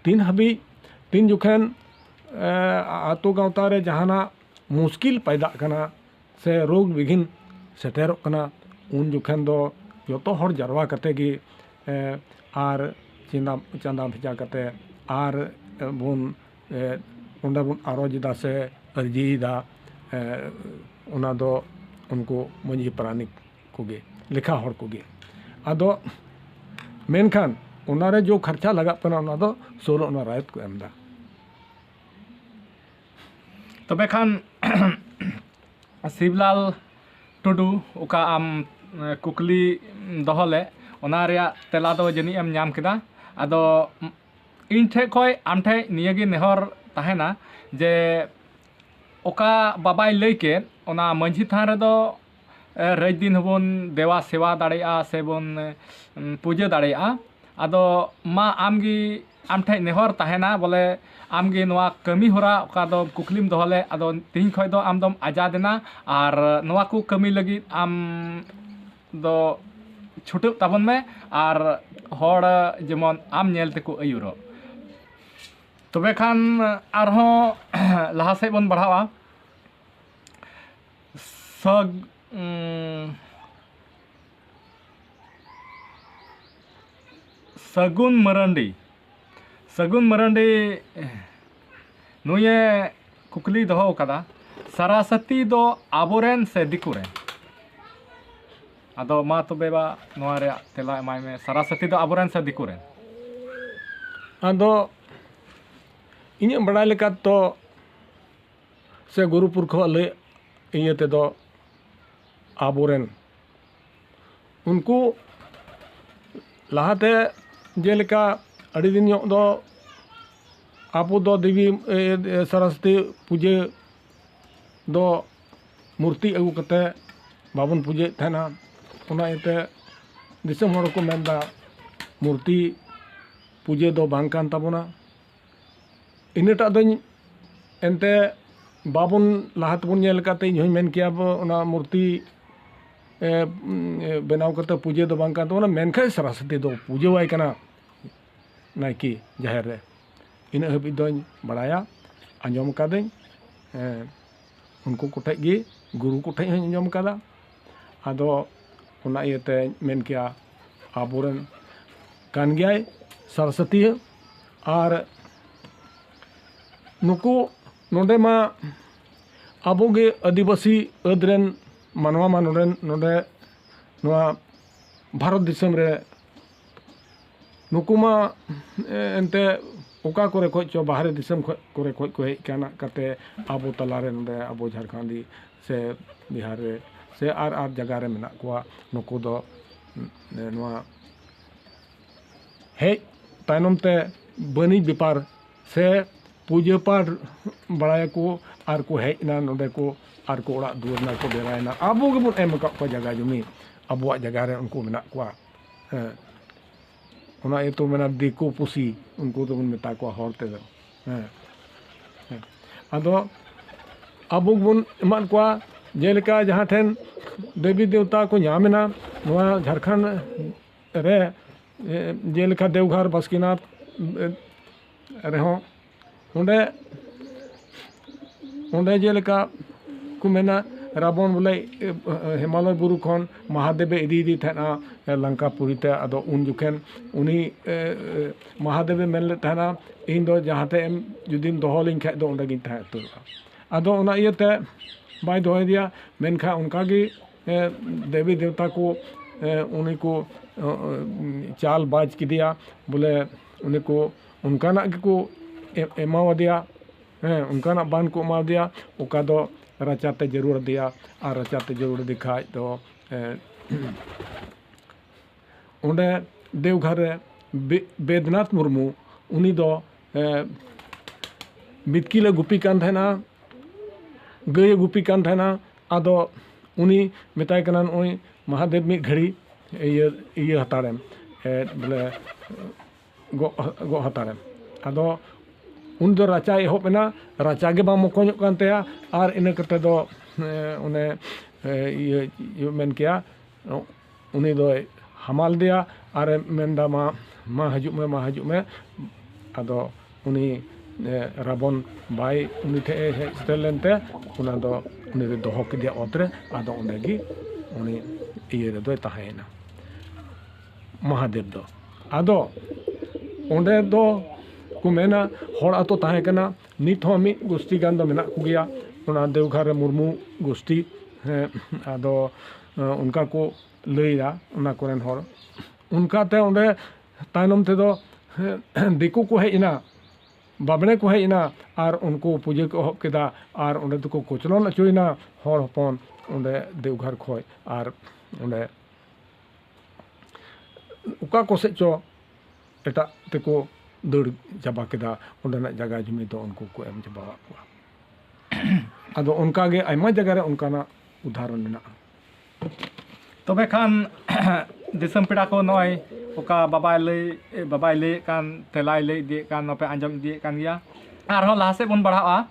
ᱛᱤᱱ ᱦᱟᱹᱵᱤᱡ, ᱛᱤᱱ ᱡᱚᱠᱷᱮᱱ, ᱮ, ᱟᱛᱳ ᱜᱟᱶᱛᱟ ᱨᱮ ᱡᱟᱦᱟᱱᱟᱜ ᱢᱩᱥᱠᱤᱞ ᱯᱟᱭᱫᱟᱜ ᱠᱟᱱᱟ ᱥᱮ ᱨᱳᱜᱽ ᱵᱤᱜᱷᱤᱱ ᱥᱮᱴᱮᱨᱚᱜ ᱠᱟᱱᱟ, ᱩᱱ ᱡᱚᱠᱷᱮᱱ ᱫᱚ ᱡᱚᱛᱚ ᱦᱚᱲ ᱡᱟᱨᱣᱟ ᱠᱟᱛᱮ ᱜᱮ, ᱮ, ᱟᱨ ᱪᱟᱸᱫᱟ, ᱪᱟᱸᱫᱟ ᱵᱷᱮᱡᱟ ᱠᱟᱛᱮ ᱟᱨ ᱵᱚᱱ, ᱮ, ᱚᱸᱰᱮ ᱵᱚᱱ ᱟᱨᱚᱡ ᱮᱫᱟ ᱥᱮ ᱟᱹᱨᱡᱤᱭᱮᱫᱟ, ᱮ, ᱚᱱᱟ ᱫᱚ ᱩᱱᱠᱩ ᱢᱟᱹᱡᱷᱤ ᱯᱟᱨᱟᱱᱤᱠ ᱠᱚᱜᱮ, ᱞᱮᱠᱷᱟ ᱦᱚᱲ ᱠᱚᱜᱮ᱾ ᱟᱫᱚ ᱢᱮᱱᱠᱷᱟᱱ ᱚᱱᱟᱨᱮ ᱡᱚ ᱠᱷᱚᱨᱪᱟ ᱞᱟᱜᱟᱜ ᱠᱟᱱᱟ, ᱚᱱᱟ ᱫᱚ ᱥᱳᱞᱳ ᱟᱱᱟ ᱨᱟᱭᱚᱛ ᱠᱚ ᱮᱢ ᱮᱫᱟ᱾ ᱛᱚᱵᱮ ᱠᱷᱟᱱ ᱥᱤᱵᱽᱞᱟᱞ ᱴᱩᱰᱩ, ᱚᱠᱟ ᱟᱢ, ᱮ, ᱠᱩᱠᱞᱤ ᱫᱚᱦᱚ ᱞᱮᱫ, ᱚᱱᱟ ᱨᱮᱭᱟᱜ ᱛᱮᱞᱟ ᱫᱚ ᱡᱟᱹᱱᱤᱡ ᱮᱢ ᱧᱟᱢ ᱠᱮᱫᱟ᱾ ᱟᱫᱚ ᱤᱧ ᱴᱷᱮᱡ ᱠᱷᱚᱡ ᱟᱢ ᱴᱷᱮᱡ ᱱᱤᱭᱟᱹ ᱜᱮ ᱱᱮᱦᱚᱨ ᱛᱟᱦᱮᱱᱟ ᱡᱮ ᱚᱠᱟ ᱵᱟᱵᱟᱭ ᱞᱟᱹᱭ ᱠᱮᱫ, ᱚᱱᱟ ᱢᱟᱹᱡᱷᱤ ᱛᱷᱟᱱ ᱨᱮᱫᱚ, ᱮ, ᱨᱟᱹᱡᱽ ᱫᱤᱱ ᱦᱚᱸᱵᱚᱱ ᱫᱮᱣᱟ ᱥᱮᱣᱟ ᱫᱟᱲᱮᱭᱟᱜᱼᱟ ᱥᱮ ᱵᱚᱱ, ᱮ, ᱯᱩᱡᱟᱹ ᱫᱟᱲᱮᱭᱟᱜᱼᱟ᱾ ᱟᱫᱚ ᱢᱟ ᱟᱢ ᱜᱮ, ᱟᱢ ᱴᱷᱮᱡ ᱱᱮᱦᱚᱨ ᱛᱟᱦᱮᱱᱟ, ᱵᱚᱞᱮ ᱟᱢ ᱜᱮ ᱱᱚᱣᱟ ᱠᱟᱹᱢᱤ ᱦᱚᱨᱟ ᱚᱠᱟ ᱫᱚ ᱠᱩᱠᱞᱤᱢ ᱫᱚᱦᱚ ᱞᱮᱫ, ᱟᱫᱚ ᱛᱮᱦᱮᱧ ᱠᱷᱚᱡ ᱫᱚ ᱟᱢ ᱫᱚᱢ ᱟᱡᱟᱫ ᱮᱱᱟ᱾ ᱟᱨ ᱱᱚᱣᱟ ᱠᱚ ᱠᱟᱹᱢᱤ ᱞᱟᱹᱜᱤᱫ ᱟᱢ ᱫᱚ ᱪᱷᱩᱴᱟᱹᱜ ᱛᱟᱵᱚᱱ ᱢᱮ, ᱟᱨ ᱦᱚᱲ ᱡᱮᱢᱚᱱ ᱟᱢ ᱧᱮᱞ ᱛᱮᱠᱚ ᱟᱹᱭᱩᱨᱚᱜ᱾ ᱛᱚᱵᱮ ᱠᱷᱟᱱ ᱟᱨᱦᱚᱸ ᱞᱟᱦᱟ ᱥᱮᱫ ᱵᱚᱱ ᱵᱟᱲᱦᱟᱣᱟ᱾ ᱥᱟᱹᱜ-, ᱩᱸ, ᱥᱟᱹᱜᱩᱱ ᱢᱟᱨᱟᱱᱰᱤ᱾ ᱥᱟᱹᱜᱩᱱ ᱢᱟᱨᱟᱱᱰᱤ ᱱᱩᱭᱮ ᱠᱩᱠᱞᱤ ᱫᱚᱦᱚ ᱟᱠᱟᱫᱟ, ᱥᱟᱨᱟᱥᱟᱛᱤ ᱫᱚ ᱟᱵᱚᱨᱮᱱ ᱥᱮ ᱫᱤᱠᱩ ᱨᱮᱱ? ᱟᱫᱚ ᱢᱟ ᱛᱚᱵᱮ ᱵᱟ, ᱱᱚᱣᱟ ᱨᱮᱭᱟᱜ ᱛᱮᱞᱟ ᱮᱢᱟᱭ ᱢᱮ, ᱥᱟᱨᱟᱥᱟᱛᱤ ᱫᱚ ᱟᱵᱚᱨᱮᱱ ᱥᱮ ᱫᱤᱠᱩ ᱨᱮᱱ? ᱟᱫᱚ ᱤᱧᱟᱹᱜ ᱵᱟᱲᱟᱭ ᱞᱮᱠᱟ ᱛᱮᱫᱚ ᱥᱮ ᱜᱩᱨᱩ ᱯᱩᱨᱠᱷᱟᱹᱣᱟᱜ ᱞᱟᱹᱭ ᱤᱭᱟᱹ ᱛᱮᱫᱚ ᱟᱵᱚᱨᱮᱱ ᱩᱱᱠᱩ ᱞᱟᱦᱟᱛᱮ ᱡᱮᱞᱮᱠᱟ ᱟᱹᱰᱤ ᱫᱤᱱ ᱧᱚᱜ ᱫᱚ ᱟᱵᱚ ᱫᱚ ᱫᱮᱵᱤ, ᱮ, ᱮ, ᱥᱚᱨᱚᱥᱚᱛᱤ ᱯᱩᱡᱟᱹ ᱫᱚ ᱢᱩᱨᱛᱤ ᱟᱹᱜᱩ ᱠᱟᱛᱮ ᱵᱟᱵᱚᱱ ᱯᱩᱡᱟᱹᱭᱮᱫ ᱛᱟᱦᱮᱱᱟ᱾ ᱚᱱᱟ ᱤᱭᱟᱹᱛᱮ ᱫᱤᱥᱚᱢ ᱦᱚᱲ ᱠᱚ ᱢᱮᱱᱫᱟ ᱢᱩᱨᱛᱤ ᱯᱩᱡᱟᱹ ᱫᱚ ᱵᱟᱝ ᱠᱟᱱ ᱛᱟᱵᱚᱱᱟ᱾ ᱤᱱᱟᱹᱴᱟᱜ ᱫᱚᱧ ᱮᱱᱛᱮ ᱵᱟᱵᱚᱱ ᱞᱟᱦᱟ ᱛᱮᱵᱚᱱ ᱧᱮᱞ ᱟᱠᱟᱫ ᱛᱮ ᱤᱧ ᱦᱚᱧ ᱢᱮᱱ ᱠᱮᱭᱟ ᱵᱚ ᱚᱱᱟ ᱢᱩᱨᱛᱤ, ᱮ, ᱩᱢ, ᱮ, ᱵᱮᱱᱟᱣ ᱠᱟᱛᱮ ᱯᱩᱡᱟᱹ ᱫᱚ ᱵᱟᱝ ᱠᱟᱱ ᱛᱟᱵᱚᱱᱟ, ᱢᱮᱱᱠᱷᱟᱱ ᱥᱚᱨᱚᱥᱚᱛᱤ ᱫᱚ ᱯᱩᱡᱟᱹᱣᱟᱭ ᱠᱟᱱᱟ ᱱᱟᱭᱠᱮ ᱡᱟᱦᱮᱨ ᱨᱮ᱾ ᱤᱱᱟᱹᱜ ᱦᱟᱹᱵᱤᱡ ᱫᱚᱧ ᱵᱟᱲᱟᱭᱟ, ᱟᱸᱡᱚᱢ ᱟᱠᱟᱫᱟᱹᱧ᱾ ᱮ, ᱩᱱᱠᱩ ᱠᱚᱴᱷᱮᱡ ᱜᱮ, ᱜᱩᱨᱩ ᱠᱚᱴᱷᱮᱡ ᱦᱚᱧ ᱟᱸᱡᱚᱢ ᱟᱠᱟᱫᱟ᱾ ᱟᱫᱚ ᱚᱱᱟ ᱤᱭᱟᱹᱛᱮᱧ ᱢᱮᱱ ᱠᱮᱭᱟ ᱟᱵᱚᱨᱮᱱ ᱠᱟᱱ ᱜᱮᱭᱟᱭ ᱥᱟᱨᱥᱟᱹᱛᱤᱭᱟᱹ᱾ ᱟᱨ ᱱᱩᱠᱩ ᱱᱚᱰᱮ ᱢᱟ ᱟᱵᱚ ᱜᱮ ᱟᱹᱫᱤᱵᱟᱹᱥᱤ ᱟᱹᱫ ᱨᱮᱱ ᱢᱟᱱᱣᱟ ᱢᱟ ᱱᱚᱰᱮ, ᱱᱚᱰᱮ ᱱᱚᱣᱟ ᱵᱷᱟᱨᱚᱛ ᱫᱤᱥᱚᱢ ᱨᱮ ᱱᱩᱠᱩ ᱢᱟ, ᱮ, ᱮᱱᱛᱮ ᱚᱠᱟ ᱠᱚᱨᱮ ᱠᱷᱚᱡ ᱪᱚ ᱵᱟᱦᱨᱮ ᱫᱤᱥᱚᱢ ᱠᱷᱚᱡ, ᱠᱚᱨᱮ ᱠᱷᱚᱡ ᱠᱚ ᱦᱮᱡ ᱠᱟᱱᱟ ᱠᱟᱛᱮ ᱟᱵᱚ ᱛᱟᱞᱟᱨᱮ ᱱᱚᱰᱮ ᱟᱵᱚ ᱡᱷᱟᱲᱠᱷᱚᱸᱰᱤ ᱥᱮ ᱵᱤᱦᱟᱨ ᱨᱮ ᱥᱮ ᱟᱨ, ᱟᱨ ᱡᱟᱭᱜᱟ ᱨᱮ ᱢᱮᱱᱟᱜ ᱠᱚᱣᱟ᱾ ᱱᱩᱠᱩ ᱫᱚ, ᱮ, ᱱᱚᱣᱟ ᱦᱮᱡ ᱛᱟᱭᱱᱚᱢ ᱛᱮ ᱵᱟᱹᱱᱤᱡᱽ ᱵᱮᱯᱟᱨ ᱥᱮ ᱯᱩᱡᱟᱹ ᱯᱟᱴ ᱵᱟᱲᱟᱭᱟᱠᱚ ᱟᱨ ᱠᱚ ᱦᱮᱡ ᱮᱱᱟ ᱱᱚᱰᱮ ᱠᱚ ᱟᱨ ᱠᱚ ᱚᱲᱟᱜ ᱫᱩᱣᱟᱹᱨ ᱮᱱᱟ ᱠᱚ ᱰᱮᱨᱟᱭᱮᱱᱟ᱾ ᱟᱵᱚ ᱜᱮᱵᱚᱱ ᱮᱢ ᱟᱠᱟᱫ ᱠᱚᱣᱟ ᱡᱟᱭᱜᱟ ᱡᱚᱢᱤ, ᱟᱵᱚᱣᱟᱜ ᱡᱟᱭᱜᱟ ᱨᱮ ᱩᱱᱠᱩ ᱢᱮᱱᱟᱜ ᱠᱚᱣᱟ᱾ ᱦᱮᱸ, ᱚᱱᱟ ᱤᱭᱟᱹᱛᱮ ᱢᱮᱱᱟ ᱫᱤᱠᱩ ᱯᱩᱥᱤ, ᱩᱱᱠᱩ ᱫᱚᱵᱚᱱ ᱢᱮᱛᱟ ᱠᱚᱣᱟ ᱦᱚᱲ ᱛᱮᱫᱚ᱾ ᱦᱮᱸ, ᱦᱮᱸ᱾ ᱟᱫᱚ ᱟᱵᱚ ᱜᱮᱵᱚᱱ ᱮᱢᱟᱫ ᱠᱚᱣᱟ, ᱡᱮᱞᱮᱠᱟ ᱡᱟᱦᱟᱸ ᱴᱷᱮᱱ ᱫᱮᱵᱤ ᱫᱮᱣᱛᱟ ᱠᱚ ᱧᱟᱢ ᱮᱱᱟ ᱱᱚᱣᱟ ᱡᱷᱟᱲᱠᱷᱚᱸᱰ ᱨᱮ, ᱮ, ᱡᱮᱞᱮᱠᱟ ᱫᱮᱣᱜᱷᱚᱨ ᱵᱟᱥᱠᱤᱱᱟᱛᱷ, ᱮ, ᱨᱮᱦᱚᱸ ᱚᱸᱰᱮ, ᱚᱸᱰᱮ ᱡᱮᱞᱮᱠᱟ ᱠᱚ ᱢᱮᱱᱟ ᱨᱟᱵᱚᱱ ᱵᱚᱞᱮ, ᱮ, ᱦᱤᱢᱟᱞᱚᱭ ᱵᱩᱨᱩ ᱠᱷᱚᱱ ᱢᱟᱦᱟᱫᱮᱵᱮ ᱤᱫᱤᱭᱮᱫᱮ ᱛᱟᱦᱮᱱᱟ, ᱮ, ᱞᱟᱝᱠᱟᱯᱩᱨᱤ ᱛᱮ᱾ ᱟᱫᱚ ᱩᱱ ᱡᱚᱠᱷᱮᱱ ᱩᱱᱤ, ᱮ, ᱮ, ᱢᱟᱦᱟᱫᱮᱵᱮ ᱢᱮᱱ ᱞᱮᱫ ᱛᱟᱦᱮᱱᱟ, "ᱤᱧ ᱫᱚ ᱡᱟᱦᱟᱸ ᱴᱷᱮᱱ ᱮᱢ ᱡᱩᱫᱤᱢ ᱫᱚᱦᱚ ᱞᱤᱧ ᱠᱷᱟᱡ ᱫᱚ ᱚᱸᱰᱮ ᱜᱤᱧ ᱛᱟᱦᱮᱸ ᱩᱛᱟᱹᱨᱚᱜᱼᱟ᱾" ᱟᱫᱚ ᱚᱱᱟ ᱤᱭᱟᱹᱛᱮ ᱵᱟᱭ ᱫᱚᱦᱚᱭᱮᱫᱮᱭᱟ᱾ ᱢᱮᱱᱠᱷᱟᱱ ᱚᱱᱠᱟᱜᱮ, ᱮ, ᱫᱮᱵᱤ ᱫᱮᱣᱛᱟ ᱠᱚ, ᱮ, ᱩᱱᱤ ᱠᱚ, ᱮ, ᱮ, ᱪᱟᱞ ᱵᱟᱡᱽ ᱠᱮᱫᱮᱭᱟ, ᱵᱚᱞᱮ ᱩᱱᱤ ᱠᱚ ᱚᱱᱠᱟᱱᱟᱜ ᱜᱮᱠᱚ ᱮ- ᱮᱢᱟᱣᱟᱫᱮᱭᱟ᱾ ᱦᱮᱸ, ᱚᱱᱠᱟᱱᱟᱜ ᱵᱟᱱ ᱠᱚ ᱮᱢᱟᱣᱟᱫᱮᱭᱟ, ᱚᱠᱟ ᱫᱚ ᱨᱟᱪᱟᱛᱮ ᱡᱟᱹᱨᱩᱲ ᱟᱫᱮᱭᱟ᱾ ᱟᱨ ᱨᱟᱪᱟᱛᱮ ᱡᱟᱹᱨᱩᱲ ᱟᱫᱮ ᱠᱷᱟᱡ ᱫᱚ, ᱮ, ᱚᱸᱰᱮ ᱫᱮᱣᱜᱷᱟᱨ ᱨᱮ ᱵᱮ- ᱵᱮᱫᱽᱱᱟᱛᱷ ᱢᱩᱨᱢᱩ, ᱩᱱᱤ ᱫᱚ, ᱮ, ᱵᱤᱛᱠᱤᱞ ᱮ ᱜᱩᱯᱤ ᱠᱟᱱ ᱛᱟᱦᱮᱱᱟ, ᱜᱟᱹᱭ ᱮ ᱜᱩᱯᱤ ᱠᱟᱱ ᱛᱟᱦᱮᱱᱟ᱾ ᱟᱫᱚ ᱩᱱᱤ ᱢᱮᱛᱟᱭ ᱠᱟᱱᱟ, "ᱱᱚᱜᱼᱚᱭ ᱢᱟᱦᱟᱫᱮᱵ, ᱢᱤᱫ ᱜᱷᱟᱹᱲᱤ ᱤᱭᱟᱹ ᱤᱭᱟᱹ ᱦᱟᱛᱟᱲᱮᱢ, ᱮ, ᱵᱚᱞᱮ ᱜᱚᱜ ᱜᱚᱜ ᱦᱟᱛᱟᱲᱮᱢ᱾" ᱟᱫᱚ ᱩᱱᱤ ᱫᱚ ᱨᱟᱪᱟᱭ ᱮᱦᱚᱵ ᱮᱱᱟ, ᱨᱟᱪᱟ ᱜᱮ ᱵᱟᱝ ᱢᱚᱠᱚᱧᱚᱜ ᱠᱟᱱ ᱛᱟᱭᱟ᱾ ᱟᱨ ᱤᱱᱟᱹ ᱠᱟᱛᱮ ᱫᱚ, ᱮ, ᱚᱱᱮ, ᱮ, ᱤᱭᱟᱹ ᱤᱭᱟᱹ ᱢᱮᱱ ᱠᱮᱭᱟ, ᱩᱱᱤ ᱫᱚᱭ ᱦᱟᱢᱟᱞ ᱫᱮᱭᱟ ᱟᱨᱮ ᱢᱮᱱᱫᱟ, "ᱢᱟ, ᱢᱟ ᱦᱤᱡᱩᱜ ᱢᱮ, ᱢᱟ ᱦᱤᱡᱩᱜ ᱢᱮ᱾" ᱟᱫᱚ ᱩᱱᱤ, ᱮ, ᱨᱟᱵᱚᱱ ᱵᱟᱭ ᱩᱱᱤ ᱴᱷᱮᱡ ᱮ ᱦᱮᱡ ᱥᱮᱴᱮᱨ ᱞᱮᱱᱛᱮ, ᱚᱱᱟ ᱫᱚ ᱩᱱᱤ ᱫᱚᱭ ᱫᱚᱦᱚ ᱠᱮᱫᱮᱭᱟ ᱚᱛ ᱨᱮ᱾ ᱟᱫᱚ ᱚᱸᱰᱮ ᱜᱮ ᱩᱱᱤ ᱤᱭᱟᱹ ᱨᱮᱫᱚᱭ ᱛᱟᱦᱮᱸᱭᱮᱱᱟ, ᱢᱚᱦᱟᱫᱮᱵ ᱫᱚ᱾ ᱟᱫᱚ ᱚᱸᱰᱮ ᱫᱚ ᱠᱚ ᱢᱮᱱᱟ, ᱦᱚᱲ ᱟᱛᱳ ᱛᱟᱦᱮᱸ ᱠᱟᱱᱟ, ᱱᱤᱛ ᱦᱚᱸ ᱢᱤᱫ ᱜᱩᱥᱴᱤ ᱜᱟᱱ ᱫᱚ ᱢᱮᱱᱟᱜ ᱠᱚᱜᱮᱭᱟ, ᱚᱱᱟ ᱫᱮᱣᱜᱷᱟᱨ ᱨᱮ ᱢᱩᱨᱢᱩ ᱜᱩᱥᱴᱤ᱾ ᱦᱮᱸ, ᱟᱫᱚ, ᱮ, ᱚᱱᱠᱟ ᱠᱚ ᱞᱟᱹᱭᱟ ᱚᱱᱟ ᱠᱚᱨᱮᱱ ᱦᱚᱲ᱾ ᱚᱱᱠᱟᱛᱮ ᱚᱸᱰᱮ ᱛᱟᱭᱱᱚᱢ ᱛᱮᱫᱚ, ᱦᱮᱸ, ᱫᱤᱠᱩ ᱠᱚ ᱦᱮᱡ ᱮᱱᱟ, ᱵᱟᱵᱽᱬᱮ ᱠᱚ ᱦᱮᱡ ᱮᱱᱟ, ᱟᱨ ᱩᱱᱠᱩ ᱯᱩᱡᱟᱹ ᱠᱚ ᱮᱦᱚᱵ ᱠᱮᱫᱟ, ᱟᱨ ᱚᱸᱰᱮ ᱫᱚᱠᱚ ᱠᱚᱪᱞᱚᱱ ᱦᱚᱪᱚᱭᱮᱱᱟ ᱦᱚᱲ ᱦᱚᱯᱚᱱ ᱚᱸᱰᱮ ᱫᱮᱣᱜᱷᱟᱨ ᱠᱷᱚᱡ᱾ ᱟᱨ ᱚᱸᱰᱮ ᱚᱠᱟ ᱠᱚ ᱥᱮᱫ ᱪᱚ ᱮᱴᱟᱜ ᱛᱮᱠᱚ ᱫᱟᱹᱲ ᱪᱟᱵᱟ ᱠᱮᱫᱟ, ᱚᱸᱰᱮᱱᱟᱜ ᱡᱟᱭᱜᱟ ᱡᱩᱢᱤ ᱫᱚ ᱩᱱᱠᱩ ᱠᱚ ᱮᱢ ᱪᱟᱵᱟᱣᱟᱫ ᱠᱚᱣᱟ᱾ ᱟᱫᱚ ᱚᱱᱠᱟ ᱜᱮ ᱟᱭᱢᱟ ᱡᱟᱭᱜᱟ ᱨᱮ ᱚᱱᱠᱟᱱᱟᱜ ᱩᱫᱟᱦᱚᱨᱚᱱ ᱢᱮᱱᱟᱜᱼᱟ᱾ ᱛᱚᱵᱮ ᱠᱷᱟᱱ ᱫᱤᱥᱚᱢ ᱯᱮᱲᱟ ᱠᱚ, ᱱᱚᱜᱼᱚᱭ ᱚᱠᱟ ᱵᱟᱵᱟᱭ ᱞᱟᱹᱭ, ᱵᱟᱵᱟᱭ ᱞᱟᱹᱭᱮᱫ ᱠᱟᱱ, ᱛᱮᱞᱟᱭ ᱞᱟᱹᱭ ᱤᱫᱤᱭᱮᱫ ᱠᱟᱱ, ᱱᱚᱯᱮ ᱟᱸᱡᱚᱢ ᱤᱫᱤᱭᱮᱫ ᱠᱟᱱ ᱜᱮᱭᱟ᱾ ᱟᱨᱦᱚᱸ ᱞᱟᱦᱟ ᱥᱮᱫ ᱵᱚᱱ ᱵᱟᱲᱦᱟᱜᱼᱟ᱾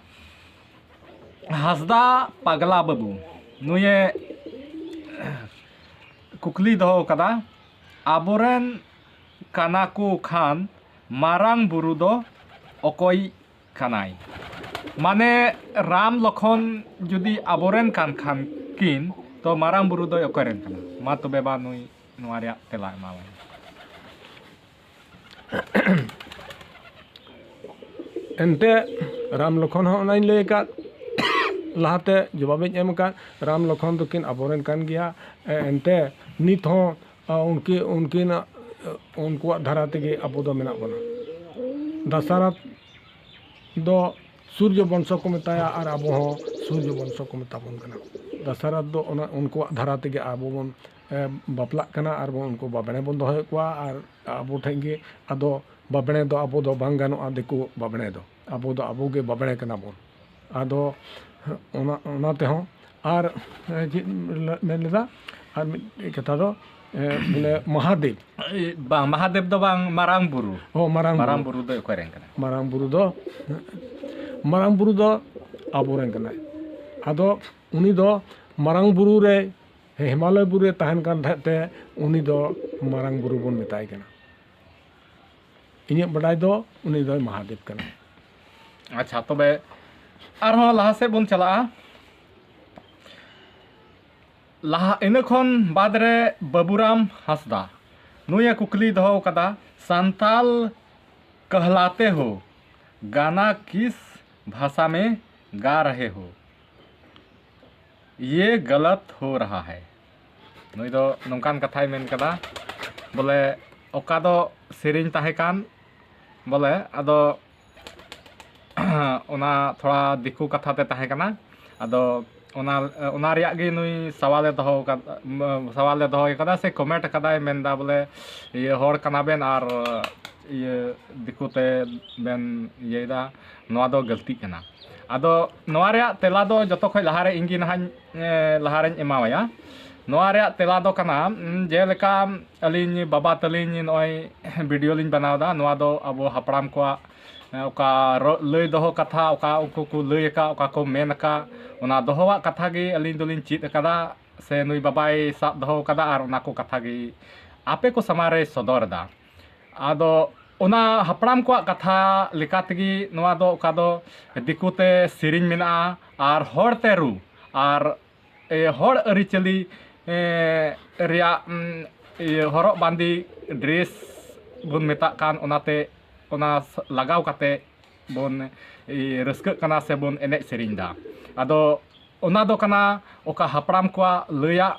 ᱦᱟᱸᱥᱫᱟ ᱯᱟᱜᱽᱞᱟ ᱵᱟᱹᱵᱩ ᱱᱩᱭᱮ ᱠᱩᱠᱞᱤ ᱫᱚᱦᱚ ᱠᱟᱫᱟ, ᱟᱵᱚᱨᱮᱱ ᱠᱟᱱᱟ ᱠᱚ ᱠᱷᱟᱱ ᱢᱟᱨᱟᱝ ᱵᱩᱨᱩ ᱫᱚ ᱚᱠᱚᱭ ᱠᱟᱱᱟᱭ? ᱢᱟᱱᱮ ᱨᱟᱢ ᱞᱚᱠᱷᱚᱱ ᱡᱩᱫᱤ ᱟᱵᱚᱨᱮᱱ ᱠᱟᱱ ᱠᱷᱟᱱ ᱠᱤᱱ, ᱛᱚ ᱢᱟᱨᱟᱝ ᱵᱩᱨᱩ ᱫᱚᱭ ᱚᱠᱚᱭ ᱨᱮᱱ ᱠᱟᱱᱟ? ᱢᱟ ᱛᱚᱵᱮ ᱵᱟ ᱱᱩᱭ ᱱᱚᱣᱟ ᱨᱮᱭᱟᱜ ᱛᱮᱞᱟ ᱮᱢᱟᱣᱟᱭ᱾ ᱮᱱᱛᱮ ᱨᱟᱢ ᱞᱚᱠᱷᱚᱱ ᱦᱚᱸ ᱚᱱᱟᱧ ᱞᱟᱹᱭ ᱟᱠᱟᱫ, ᱞᱟᱦᱟᱛᱮ ᱡᱚᱵᱟᱵᱤᱧ ᱮᱢ ᱟᱠᱟᱫ, ᱨᱟᱢ ᱞᱚᱠᱷᱚᱱ ᱫᱚᱠᱤᱱ ᱟᱵᱚᱨᱮᱱ ᱠᱟᱱ ᱜᱮᱭᱟ᱾ ᱮ, ᱮᱱᱛᱮ ᱱᱤᱛ ᱦᱚᱸ, ᱟ, ᱩᱱᱠᱤ-, ᱩᱱᱠᱤᱱᱟᱜ, ᱟ, ᱩᱱᱠᱩᱣᱟᱜ ᱫᱷᱟᱨᱟ ᱛᱮᱜᱮ ᱟᱵᱚ ᱫᱚ ᱢᱮᱱᱟᱜ ᱵᱚᱱᱟ᱾ ᱫᱟᱥᱟᱨᱟᱛ ᱫᱚ ᱥᱩᱨᱡᱚ ᱵᱚᱝᱥᱚ ᱠᱚ ᱢᱮᱛᱟᱭᱟ ᱟᱨ ᱟᱵᱚ ᱦᱚᱸ ᱥᱩᱨᱡᱚ ᱵᱚᱝᱥᱚ ᱠᱚ ᱢᱮᱛᱟ ᱵᱚᱱ ᱠᱟᱱᱟ᱾ ᱫᱟᱥᱟᱨᱟᱛ ᱫᱚ ᱚᱱᱟ, ᱩᱱᱠᱩᱣᱟᱜ ᱫᱷᱟᱨᱟ ᱛᱮᱜᱮ ᱟᱵᱚ ᱵᱚᱱ, ᱮ, ᱵᱟᱯᱞᱟᱜ ᱠᱟᱱᱟ ᱟᱨ ᱵᱚᱱ, ᱩᱱᱠᱩ ᱵᱟᱵᱽᱲᱮ ᱵᱚᱱ ᱫᱚᱦᱚᱭᱮᱫ ᱠᱚᱣᱟ ᱟᱨ ᱟᱵᱚ ᱴᱷᱮᱱ ᱜᱮ ᱟᱫᱚ ᱵᱟᱵᱽᱲᱮ ᱫᱚ ᱟᱵᱚ ᱫᱚ ᱵᱟᱝ ᱜᱟᱱᱚᱜᱼᱟ, ᱫᱤᱠᱩ ᱵᱟᱵᱽᱲᱮ ᱫᱚ᱾ ᱟᱵᱚ ᱫᱚ ᱟᱵᱚ ᱜᱮ ᱵᱟᱵᱽᱲᱮ ᱠᱟᱱᱟ ᱵᱚᱱ᱾ ᱟᱫᱚ ᱚᱱᱟ, ᱚᱱᱟ ᱛᱮᱦᱚᱸ ᱟᱨ, ᱮ, ᱪᱮᱫ ᱤᱧ ᱢᱮᱱ ᱞᱮᱫᱟ? ᱟᱨ ᱢᱤᱫᱴᱮᱡ ᱠᱟᱛᱷᱟ ᱫᱚ, ᱮ, ᱵᱚᱞᱮ ᱢᱟᱦᱟᱫᱮᱵ᱾ ᱵᱟᱝ, ᱢᱟᱦᱟᱫᱮᱵ ᱫᱚ ᱵᱟᱝ, ᱢᱟᱨᱟᱝ ᱵᱩᱨᱩ᱾ ᱚ, ᱢᱟᱨᱟᱝ ᱢᱟᱨᱟᱝ ᱵᱩᱨᱩ᱾ ᱵᱩᱨᱩ ᱫᱚ ᱚᱠᱚᱭ ᱨᱮᱱ ᱠᱟᱱᱟ? ᱢᱟᱨᱟᱝ ᱵᱩᱨᱩ ᱫᱚ, ᱢᱟᱨᱟᱝ ᱵᱩᱨᱩ ᱫᱚ ᱟᱵᱚᱨᱮᱱ ᱠᱟᱱᱟᱭ᱾ ᱟᱫᱚ ᱩᱱᱤ ᱫᱚ ᱢᱟᱨᱟᱝ ᱵᱩᱨᱩ ᱨᱮ, ᱦᱤᱢᱟᱞᱚᱭ ᱵᱩᱨᱩ ᱨᱮ ᱛᱟᱦᱮᱱ ᱠᱟᱱ ᱛᱟᱦᱮᱸᱫ ᱛᱮ ᱩᱱᱤ ᱫᱚ ᱢᱟᱨᱟᱝ ᱵᱩᱨᱩ ᱵᱚᱱ ᱢᱮᱛᱟᱭ ᱠᱟᱱᱟ᱾ ᱤᱧᱟᱹᱜ ᱵᱟᱰᱟᱭ ᱫᱚ ᱩᱱᱤ ᱫᱚᱭ ᱢᱟᱦᱟᱫᱮᱵ ᱠᱟᱱᱟ᱾ ᱟᱪᱪᱷᱟ, ᱛᱚᱵᱮ ᱟᱨᱦᱚᱸ ᱞᱟᱦᱟ ᱥᱮᱫ ᱵᱚᱱ ᱪᱟᱞᱟᱜᱼᱟ᱾ ᱞᱟᱦᱟ, ᱤᱱᱟᱹ ᱠᱷᱚᱱ ᱵᱟᱫᱽ ᱨᱮ ᱵᱟᱹᱵᱩᱨᱟᱢ ᱦᱟᱸᱥᱫᱟ ᱱᱩᱭᱮ ᱠᱩᱠᱞᱤ ᱫᱚᱦᱚ ᱠᱟᱫᱟ, ᱥᱟᱱᱛᱟᱞ ᱠᱟᱦᱞᱟᱛᱮ ᱦᱳ, ᱜᱟᱱᱟ ᱠᱤᱥ ᱵᱷᱟᱥᱟ ᱢᱮ ᱜᱟ ᱨᱟᱦᱮ ᱦᱳ, ᱭᱮ ᱜᱟᱞᱟᱛ ᱦᱳ ᱨᱟᱦᱟ ᱦᱟᱭ᱾ ᱱᱩᱭ ᱫᱚ ᱱᱚᱝᱠᱟᱱ ᱠᱟᱛᱷᱟᱭ ᱢᱮᱱ ᱠᱟᱫᱟ, ᱵᱚᱞᱮ ᱚᱠᱟ ᱫᱚ ᱥᱮᱨᱮᱧ ᱛᱟᱦᱮᱸ ᱠᱟᱱ, ᱵᱚᱞᱮ ᱟᱫᱚ ᱚᱱᱟ ᱛᱷᱚᱲᱟ ᱫᱤᱠᱩ ᱠᱟᱛᱷᱟ ᱛᱮ ᱛᱟᱦᱮᱸ ᱠᱟᱱᱟ᱾ ᱟᱫᱚ ᱚᱱᱟ, ᱚᱱᱟ ᱨᱮᱭᱟᱜ ᱜᱮ ᱱᱩᱭ ᱥᱟᱣᱟᱞᱮ ᱫᱚᱦᱚ ᱟᱠᱟᱫ, ᱥᱟᱣᱟᱞᱮ ᱫᱚᱦᱚ ᱟᱠᱟᱫᱟ ᱥᱮ comment ᱟᱠᱟᱫᱟᱭ, ᱢᱮᱱᱫᱟ ᱵᱚᱞᱮ, ᱤᱭᱟᱹ, ᱦᱚᱲ ᱠᱟᱱᱟ ᱵᱮᱱ ᱟᱨ, ᱤᱭᱟᱹ, ᱫᱤᱠᱩ ᱛᱮ ᱵᱮᱱ ᱤᱭᱟᱹᱭᱮᱫᱟ, ᱱᱚᱣᱟ ᱫᱚ ᱜᱟᱹᱞᱛᱤᱜ ᱠᱟᱱᱟ᱾ ᱟᱫᱚ ᱱᱚᱣᱟ ᱨᱮᱭᱟᱜ ᱛᱮᱞᱟ ᱫᱚ ᱡᱚᱛᱚ ᱠᱷᱚᱱ ᱞᱟᱦᱟᱨᱮ ᱤᱧ ᱜᱮ ᱱᱟᱦᱟᱜ ᱤᱧ, ᱮ, ᱞᱟᱦᱟᱨᱮᱧ ᱮᱢᱟᱣᱟᱭᱟ᱾ ᱱᱚᱣᱟ ᱨᱮᱭᱟᱜ ᱛᱮᱞᱟ ᱫᱚ ᱠᱟᱱᱟ, ᱩᱸ, ᱡᱮᱞᱮᱠᱟ ᱟᱹᱞᱤᱧ ᱵᱟᱵᱟ ᱛᱟᱹᱞᱤᱧ ᱱᱚᱜᱼᱚᱭ video ᱞᱤᱧ ᱵᱮᱱᱟᱣ ᱮᱫᱟ, ᱱᱚᱣᱟ ᱫᱚ ᱟᱵᱚ ᱦᱟᱯᱲᱟᱢ ᱠᱚᱣᱟᱜ, ᱮ, ᱚᱠᱟ ᱨᱚ-, ᱞᱟᱹᱭ ᱫᱚᱦᱚ ᱠᱟᱛᱷᱟ, ᱚᱠᱟ ᱩᱱᱠᱩ ᱠᱚ ᱞᱟᱹᱭ ᱟᱠᱟᱫ, ᱚᱠᱟ ᱠᱚ ᱢᱮᱱ ᱟᱠᱟᱫ, ᱚᱱᱟ ᱫᱚᱦᱚᱣᱟᱜ ᱠᱟᱛᱷᱟ ᱜᱮ ᱟᱹᱞᱤᱧ ᱫᱚᱞᱤᱧ ᱪᱮᱫ ᱟᱠᱟᱫᱟ ᱥᱮ ᱱᱩᱭ ᱵᱟᱵᱟᱭ ᱥᱟᱵ ᱫᱚᱦᱚ ᱟᱠᱟᱫᱟ, ᱟᱨ ᱚᱱᱟ ᱠᱚ ᱠᱟᱛᱷᱟ ᱜᱮ ᱟᱯᱮ ᱠᱚ ᱥᱟᱢᱟᱝ ᱨᱮᱭ ᱥᱚᱫᱚᱨ ᱮᱫᱟ᱾ ᱟᱫᱚ ᱚᱱᱟ ᱦᱟᱯᱲᱟᱢ ᱠᱚᱣᱟᱜ ᱠᱟᱛᱷᱟ ᱞᱮᱠᱟ ᱛᱮᱜᱮ ᱱᱚᱣᱟ ᱫᱚ, ᱚᱠᱟ ᱫᱚ ᱫᱤᱠᱩ ᱛᱮ ᱥᱮᱨᱮᱧ ᱢᱮᱱᱟᱜᱼᱟ ᱟᱨ ᱦᱚᱲ ᱛᱮ ᱨᱩ, ᱟᱨ, ᱮ, ᱦᱚᱲ ᱟᱹᱨᱤᱪᱟᱹᱞᱤ, ᱮ, ᱨᱮᱭᱟᱜ, ᱩᱢ, ᱤᱭᱟᱹ, ᱦᱚᱨᱚᱜ ᱵᱟᱸᱫᱮ, dress ᱵᱚᱱ ᱢᱮᱛᱟᱜ ᱠᱟᱱ, ᱚᱱᱟᱛᱮ ᱚᱱᱟ ᱥ-, ᱞᱟᱜᱟᱣ ᱠᱟᱛᱮ ᱵᱚᱱ, ᱮ, ᱨᱟᱹᱥᱠᱟᱹᱜ ᱠᱟᱱᱟ ᱥᱮ ᱵᱚᱱ ᱮᱱᱮᱡ ᱥᱮᱨᱮᱧ ᱮᱫᱟ᱾ ᱟᱫᱚ ᱚᱱᱟ ᱫᱚ ᱠᱟᱱᱟ ᱚᱠᱟ ᱦᱟᱯᱲᱟᱢ ᱠᱚᱣᱟᱜ ᱞᱟᱹᱭᱟᱜ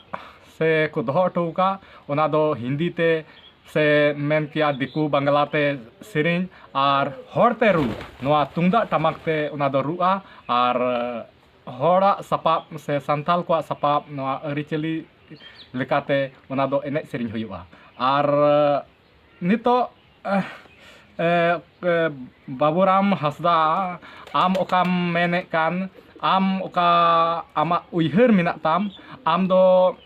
ᱥᱮ ᱠᱚ ᱫᱚᱦᱚ ᱦᱚᱴᱚ ᱟᱠᱟᱫ, ᱚᱱᱟ ᱫᱚ ᱦᱤᱱᱫᱤ ᱛᱮ ᱥᱮ ᱢᱮᱱ ᱠᱮᱭᱟ ᱫᱤᱠᱩ ᱵᱟᱝᱞᱟ ᱛᱮ ᱥᱮᱨᱮᱧ ᱟᱨ ᱦᱚᱲ ᱛᱮ ᱨᱩ, ᱱᱚᱣᱟ ᱛᱩᱢᱫᱟᱜ ᱴᱟᱢᱟᱠ ᱛᱮ ᱚᱱᱟ ᱫᱚ ᱨᱩᱜᱼᱟ᱾ ᱟᱨ ᱦᱚᱲᱟᱜ ᱥᱟᱯᱟᱵ ᱥᱮ ᱥᱟᱱᱛᱟᱞ ᱠᱚᱣᱟᱜ ᱥᱟᱯᱟᱵ, ᱱᱚᱣᱟ ᱟᱹᱨᱤᱪᱟᱹᱞᱤ ᱞᱮᱠᱟᱛᱮ ᱚᱱᱟ ᱫᱚ ᱮᱱᱮᱡ ᱥᱮᱨᱮᱧ ᱦᱩᱭᱩᱜᱼᱟ᱾ ᱟᱨ ᱱᱤᱛᱚᱜ, ᱮ, ᱮ, ᱵᱟᱵᱩᱨᱟᱢ ᱦᱟᱸᱥᱫᱟ, ᱟᱢ ᱚᱠᱟᱢ ᱢᱮᱱᱮᱫ ᱠᱟᱱ, ᱟᱢ ᱚᱠᱟ ᱟᱢᱟᱜ ᱩᱭᱦᱟᱹᱨ ᱢᱮᱱᱟᱜ ᱛᱟᱢ, ᱟᱢ ᱫᱚ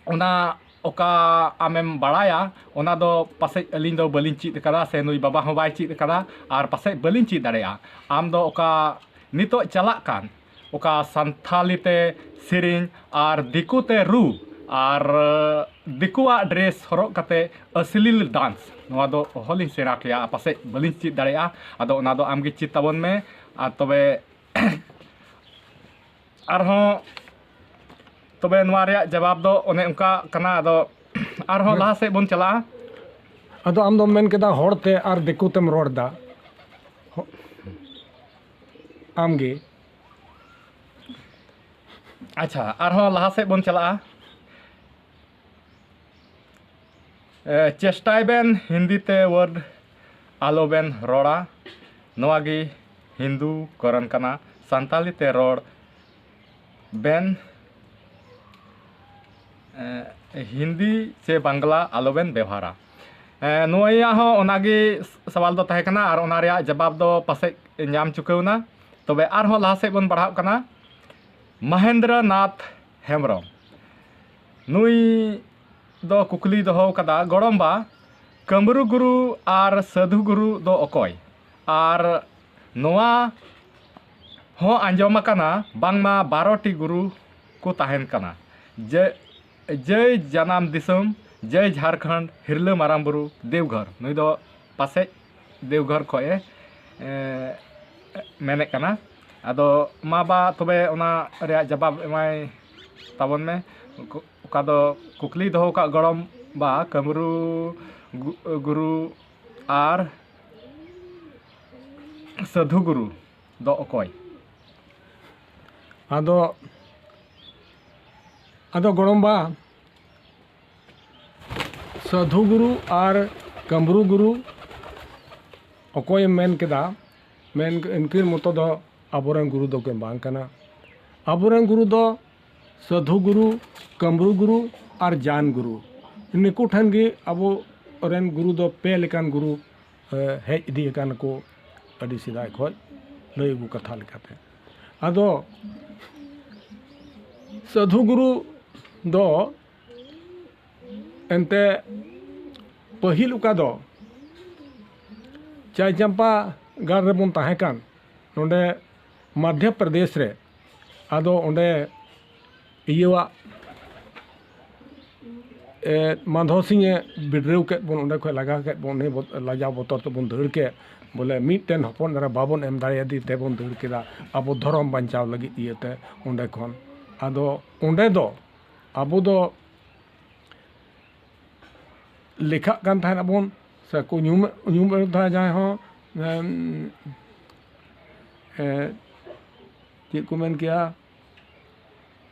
ᱚᱱᱟ ᱚᱠᱟ ᱟᱢᱮᱢ ᱵᱟᱲᱟᱭᱟ, ᱚᱱᱟ ᱫᱚ ᱯᱟᱥᱮᱡ ᱟᱹᱞᱤᱧ ᱫᱚ ᱵᱟᱹᱞᱤᱧ ᱪᱮᱫ ᱟᱠᱟᱫᱟ, ᱥᱮ ᱱᱩᱭ ᱵᱟᱵᱟ ᱦᱚᱸ ᱵᱟᱭ ᱪᱮᱫ ᱟᱠᱟᱫᱟ, ᱟᱨ ᱯᱟᱥᱮᱡ ᱵᱟᱹᱞᱤᱧ ᱪᱮᱫ ᱫᱟᱲᱮᱭᱟᱜᱼᱟ᱾ ᱟᱢ ᱫᱚ ᱚᱠᱟ ᱱᱤᱛᱚᱜ ᱪᱟᱞᱟᱜ ᱠᱟᱱ ᱚᱠᱟ ᱥᱟᱱᱛᱷᱟᱞᱤ ᱛᱮ ᱥᱮᱨᱮᱧ ᱟᱨ ᱫᱤᱠᱩ ᱛᱮ ᱨᱩ ᱟᱨ ᱫᱤᱠᱩᱣᱟᱜ ᱰᱨᱮᱥ ᱦᱚᱨᱚᱜ ᱠᱟᱛᱮ ᱚᱥᱞᱤᱞ ᱰᱟᱱᱥ, ᱱᱚᱣᱟ ᱫᱚ ᱚᱦᱚᱞᱤᱧ ᱥᱮᱬᱟ ᱠᱮᱭᱟ, ᱯᱟᱥᱮᱡ ᱵᱟᱹᱞᱤᱧ ᱪᱮᱫ ᱫᱟᱲᱮᱭᱟᱜᱼᱟ᱾ ᱟᱫᱚ ᱚᱱᱟ ᱫᱚ ᱟᱢᱜᱮ ᱪᱮᱫ ᱛᱟᱵᱚᱱ ᱢᱮ᱾ ᱟᱨ ᱛᱚᱵᱮ ᱟᱨᱦᱚᱸ, ᱛᱚᱵᱮ ᱱᱚᱣᱟ ᱨᱮᱭᱟᱜ ᱡᱟᱵᱟᱵ ᱫᱚ ᱚᱱᱮ ᱚᱱᱠᱟ ᱠᱟᱱᱟ᱾ ᱟᱫᱚ ᱟᱨᱦᱚᱸ ᱞᱟᱦᱟ ᱥᱮᱫ ᱵᱚᱱ ᱪᱟᱞᱟᱜᱼᱟ᱾ ᱟᱫᱚ ᱟᱢ ᱫᱚᱢ ᱢᱮᱱ ᱠᱮᱫᱟ ᱦᱚᱲ ᱛᱮ ᱟᱨ ᱫᱤᱠᱩ ᱛᱮᱢ ᱨᱚᱲ ᱮᱫᱟ᱾ ᱦᱚ-, ᱟᱢᱜᱮ᱾ ᱟᱪᱪᱷᱟ, ᱟᱨᱦᱚᱸ ᱞᱟᱦᱟ ᱥᱮᱫ ᱵᱚᱱ ᱪᱟᱞᱟᱜᱼᱟ᱾ ᱮ, ᱪᱮᱥᱴᱟᱭ ᱵᱮᱱ ᱦᱤᱱᱫᱤ ᱛᱮ ᱣᱟᱨᱰ ᱟᱞᱚ ᱵᱮᱱ ᱨᱚᱲᱟ᱾ ᱱᱚᱣᱟ ᱜᱮ ᱦᱤᱱᱫᱩ ᱠᱚᱨᱚᱱ ᱠᱟᱱᱟ᱾ ᱥᱟᱱᱛᱟᱞᱤ ᱛᱮ ᱨᱚᱲ ᱵᱮᱱ, ᱮ, ᱦᱤᱱᱫᱤ ᱥᱮ ᱵᱟᱝᱞᱟ ᱟᱞᱚ ᱵᱮᱱ ᱵᱮᱣᱦᱟᱨᱟ᱾ ᱮ, ᱱᱚᱣᱟ ᱦᱚᱸ ᱚᱱᱟᱜᱮ ᱥᱟᱣᱟᱞ ᱫᱚ ᱛᱟᱦᱮᱸ ᱠᱟᱱᱟ ᱟᱨ ᱚᱱᱟ ᱨᱮᱭᱟᱜ ᱡᱟᱵᱟᱵ ᱫᱚ ᱯᱟᱥᱮᱡ ᱧᱟᱢ ᱪᱩᱠᱟᱹᱣ ᱮᱱᱟ᱾ ᱛᱚᱵᱮ ᱟᱨᱦᱚᱸ ᱞᱟᱦᱟ ᱥᱮᱫ ᱵᱚᱱ ᱵᱟᱲᱦᱟᱜ ᱠᱟᱱᱟ᱾ ᱢᱚᱦᱮᱱᱫᱨᱚ ᱱᱟᱛᱷ ᱦᱮᱢᱵᱨᱚᱢ, ᱱᱩᱭ ᱫᱚ ᱠᱩᱠᱞᱤᱭ ᱫᱚᱦᱚ ᱟᱠᱟᱫᱟ, ᱜᱚᱲᱚᱢᱵᱟ, ᱠᱟᱹᱢᱨᱩ ᱜᱩᱨᱩ ᱟᱨ ᱥᱟᱹᱫᱷᱩ ᱜᱩᱨᱩ ᱫᱚ ᱚᱠᱚᱭ? ᱟᱨ ᱱᱚᱣᱟ ᱦᱚᱸ ᱟᱸᱡᱚᱢ ᱟᱠᱟᱱᱟ ᱵᱟᱝᱢᱟ ᱵᱟᱨᱚ ᱴᱤ ᱜᱩᱨᱩ ᱠᱚ ᱛᱟᱦᱮᱱ ᱠᱟᱱᱟ᱾ ᱡᱮ ᱡᱟᱹᱭ ᱡᱟᱱᱟᱢ ᱫᱤᱥᱚᱢ, ᱡᱟᱹᱭ ᱡᱷᱟᱲᱠᱷᱚᱸᱰ, ᱦᱤᱨᱞᱟᱹ ᱢᱟᱨᱟᱝ ᱵᱩᱨᱩ, ᱫᱮᱣᱜᱷᱚᱨ᱾ ᱱᱩᱭ ᱫᱚ ᱯᱟᱥᱮᱡ ᱫᱮᱣᱜᱷᱚᱨ ᱠᱷᱚᱱ ᱮ, ᱮ, ᱢᱮᱱᱮᱫ ᱠᱟᱱᱟ᱾ ᱟᱫᱚ ᱢᱟ ᱵᱟ ᱛᱚᱵᱮ ᱚᱱᱟ ᱨᱮᱭᱟᱜ ᱡᱟᱵᱟᱵ ᱮᱢᱟᱭ ᱛᱟᱵᱚᱱ ᱢᱮ᱾ ᱚᱠᱟ ᱫᱚ ᱠᱩᱠᱞᱤᱭ ᱫᱚᱦᱚ ᱟᱠᱟᱫ, ᱜᱚᱲᱚᱢ ᱵᱟ, ᱠᱟᱹᱢᱨᱩ ᱜᱩ-, ᱜᱩᱨᱩ ᱟᱨ ᱥᱟᱹᱫᱷᱩ ᱜᱩᱨᱩ ᱫᱚ ᱚᱠᱚᱭ? ᱟᱫᱚ, ᱟᱫᱚ ᱜᱚᱲᱚᱢ ᱵᱟ, ᱥᱟᱹᱫᱷᱩ ᱜᱩᱨᱩ ᱟᱨ ᱠᱟᱹᱢᱨᱩ ᱜᱩᱨᱩ ᱚᱠᱚᱭᱮᱢ ᱢᱮᱱ ᱠᱮᱫᱟ, ᱢᱮᱱ ᱤᱱᱠᱤᱱ ᱢᱚᱛᱚ ᱫᱚ ᱟᱵᱚᱨᱮᱱ ᱜᱩᱨᱩ ᱫᱚᱠᱤᱱ ᱵᱟᱝ ᱠᱟᱱᱟ᱾ ᱟᱵᱚᱨᱮᱱ ᱜᱩᱨᱩ ᱫᱚ ᱥᱟᱹᱫᱷᱩ ᱜᱩᱨᱩ, ᱠᱟᱹᱢᱨᱩ ᱜᱩᱨᱩ ᱟᱨ ᱡᱟᱱ ᱜᱩᱨᱩ, ᱱᱩᱠᱩ ᱴᱷᱮᱱ ᱜᱮ ᱟᱵᱚ ᱨᱮᱱ ᱜᱩᱨᱩ ᱫᱚ ᱯᱮ ᱞᱮᱠᱟᱱ ᱜᱩᱨᱩ, ᱮ, ᱦᱮᱡ ᱤᱫᱤ ᱟᱠᱟᱱ ᱠᱚ ᱟᱹᱰᱤ ᱥᱮᱫᱟᱭ ᱠᱷᱚᱱ ᱞᱟᱹᱭ ᱟᱹᱜᱩ ᱠᱟᱛᱷᱟ ᱞᱮᱠᱟᱛᱮ᱾ ᱟᱫᱚ ᱥᱟᱹᱫᱷᱩ ᱜᱩᱨᱩ ᱫᱚ ᱮᱱᱛᱮ ᱯᱟᱹᱦᱤᱞ ᱚᱠᱟ ᱫᱚ ᱪᱟᱭᱪᱟᱢᱯᱟ ᱜᱟᱲ ᱨᱮᱵᱚᱱ ᱛᱟᱦᱮᱸ ᱠᱟᱱ, ᱱᱚᱰᱮ ᱢᱟᱫᱷᱭᱚ ᱯᱨᱚᱫᱮᱥ ᱨᱮ, ᱟᱫᱚ ᱚᱸᱰᱮ ᱤᱭᱟᱹᱣᱟᱜ, ᱮ, ᱢᱟᱫᱷᱚ ᱥᱤᱝ ᱮ ᱵᱤᱰᱨᱟᱹᱣ ᱠᱮᱫ ᱵᱚᱱ, ᱚᱸᱰᱮ ᱠᱷᱚᱱ ᱞᱟᱜᱟ ᱠᱮᱫ ᱵᱚᱱ, ᱩᱱᱤ ᱵᱚ-, ᱞᱟᱡᱟᱣ ᱵᱚᱛᱚᱨ ᱛᱮᱵᱚᱱ ᱫᱟᱹᱲ ᱠᱮᱫ, ᱵᱚᱞᱮ ᱢᱤᱫᱴᱮᱱ ᱦᱚᱯᱚᱱ ᱮᱨᱟ ᱵᱟᱵᱚᱱ ᱮᱢ ᱫᱟᱲᱮᱭᱟᱫᱮ ᱛᱮᱵᱚᱱ ᱫᱟᱹᱲ ᱠᱮᱫᱟ ᱟᱵᱚ ᱫᱷᱚᱨᱚᱢ ᱵᱟᱧᱪᱟᱣ ᱞᱟᱹᱜᱤᱫ ᱤᱭᱟᱹᱛᱮ᱾ ᱚᱸᱰᱮ ᱠᱷᱚᱱ ᱟᱫᱚ ᱚᱸᱰᱮ ᱫᱚ ᱟᱵᱚ ᱫᱚ ᱞᱮᱠᱷᱟᱜ ᱠᱟᱱ ᱛᱟᱦᱮᱸ ᱟᱵᱚᱱ, ᱥᱮ ᱠᱚ ᱧᱩᱢ, ᱧᱩᱢ ᱮᱫ ᱛᱟᱦᱮᱸ ᱡᱟᱦᱟᱸᱭ ᱦᱚᱸ, ᱮᱢ, ᱮ, ᱪᱮᱫ ᱠᱚ ᱢᱮᱱ ᱠᱮᱭᱟ,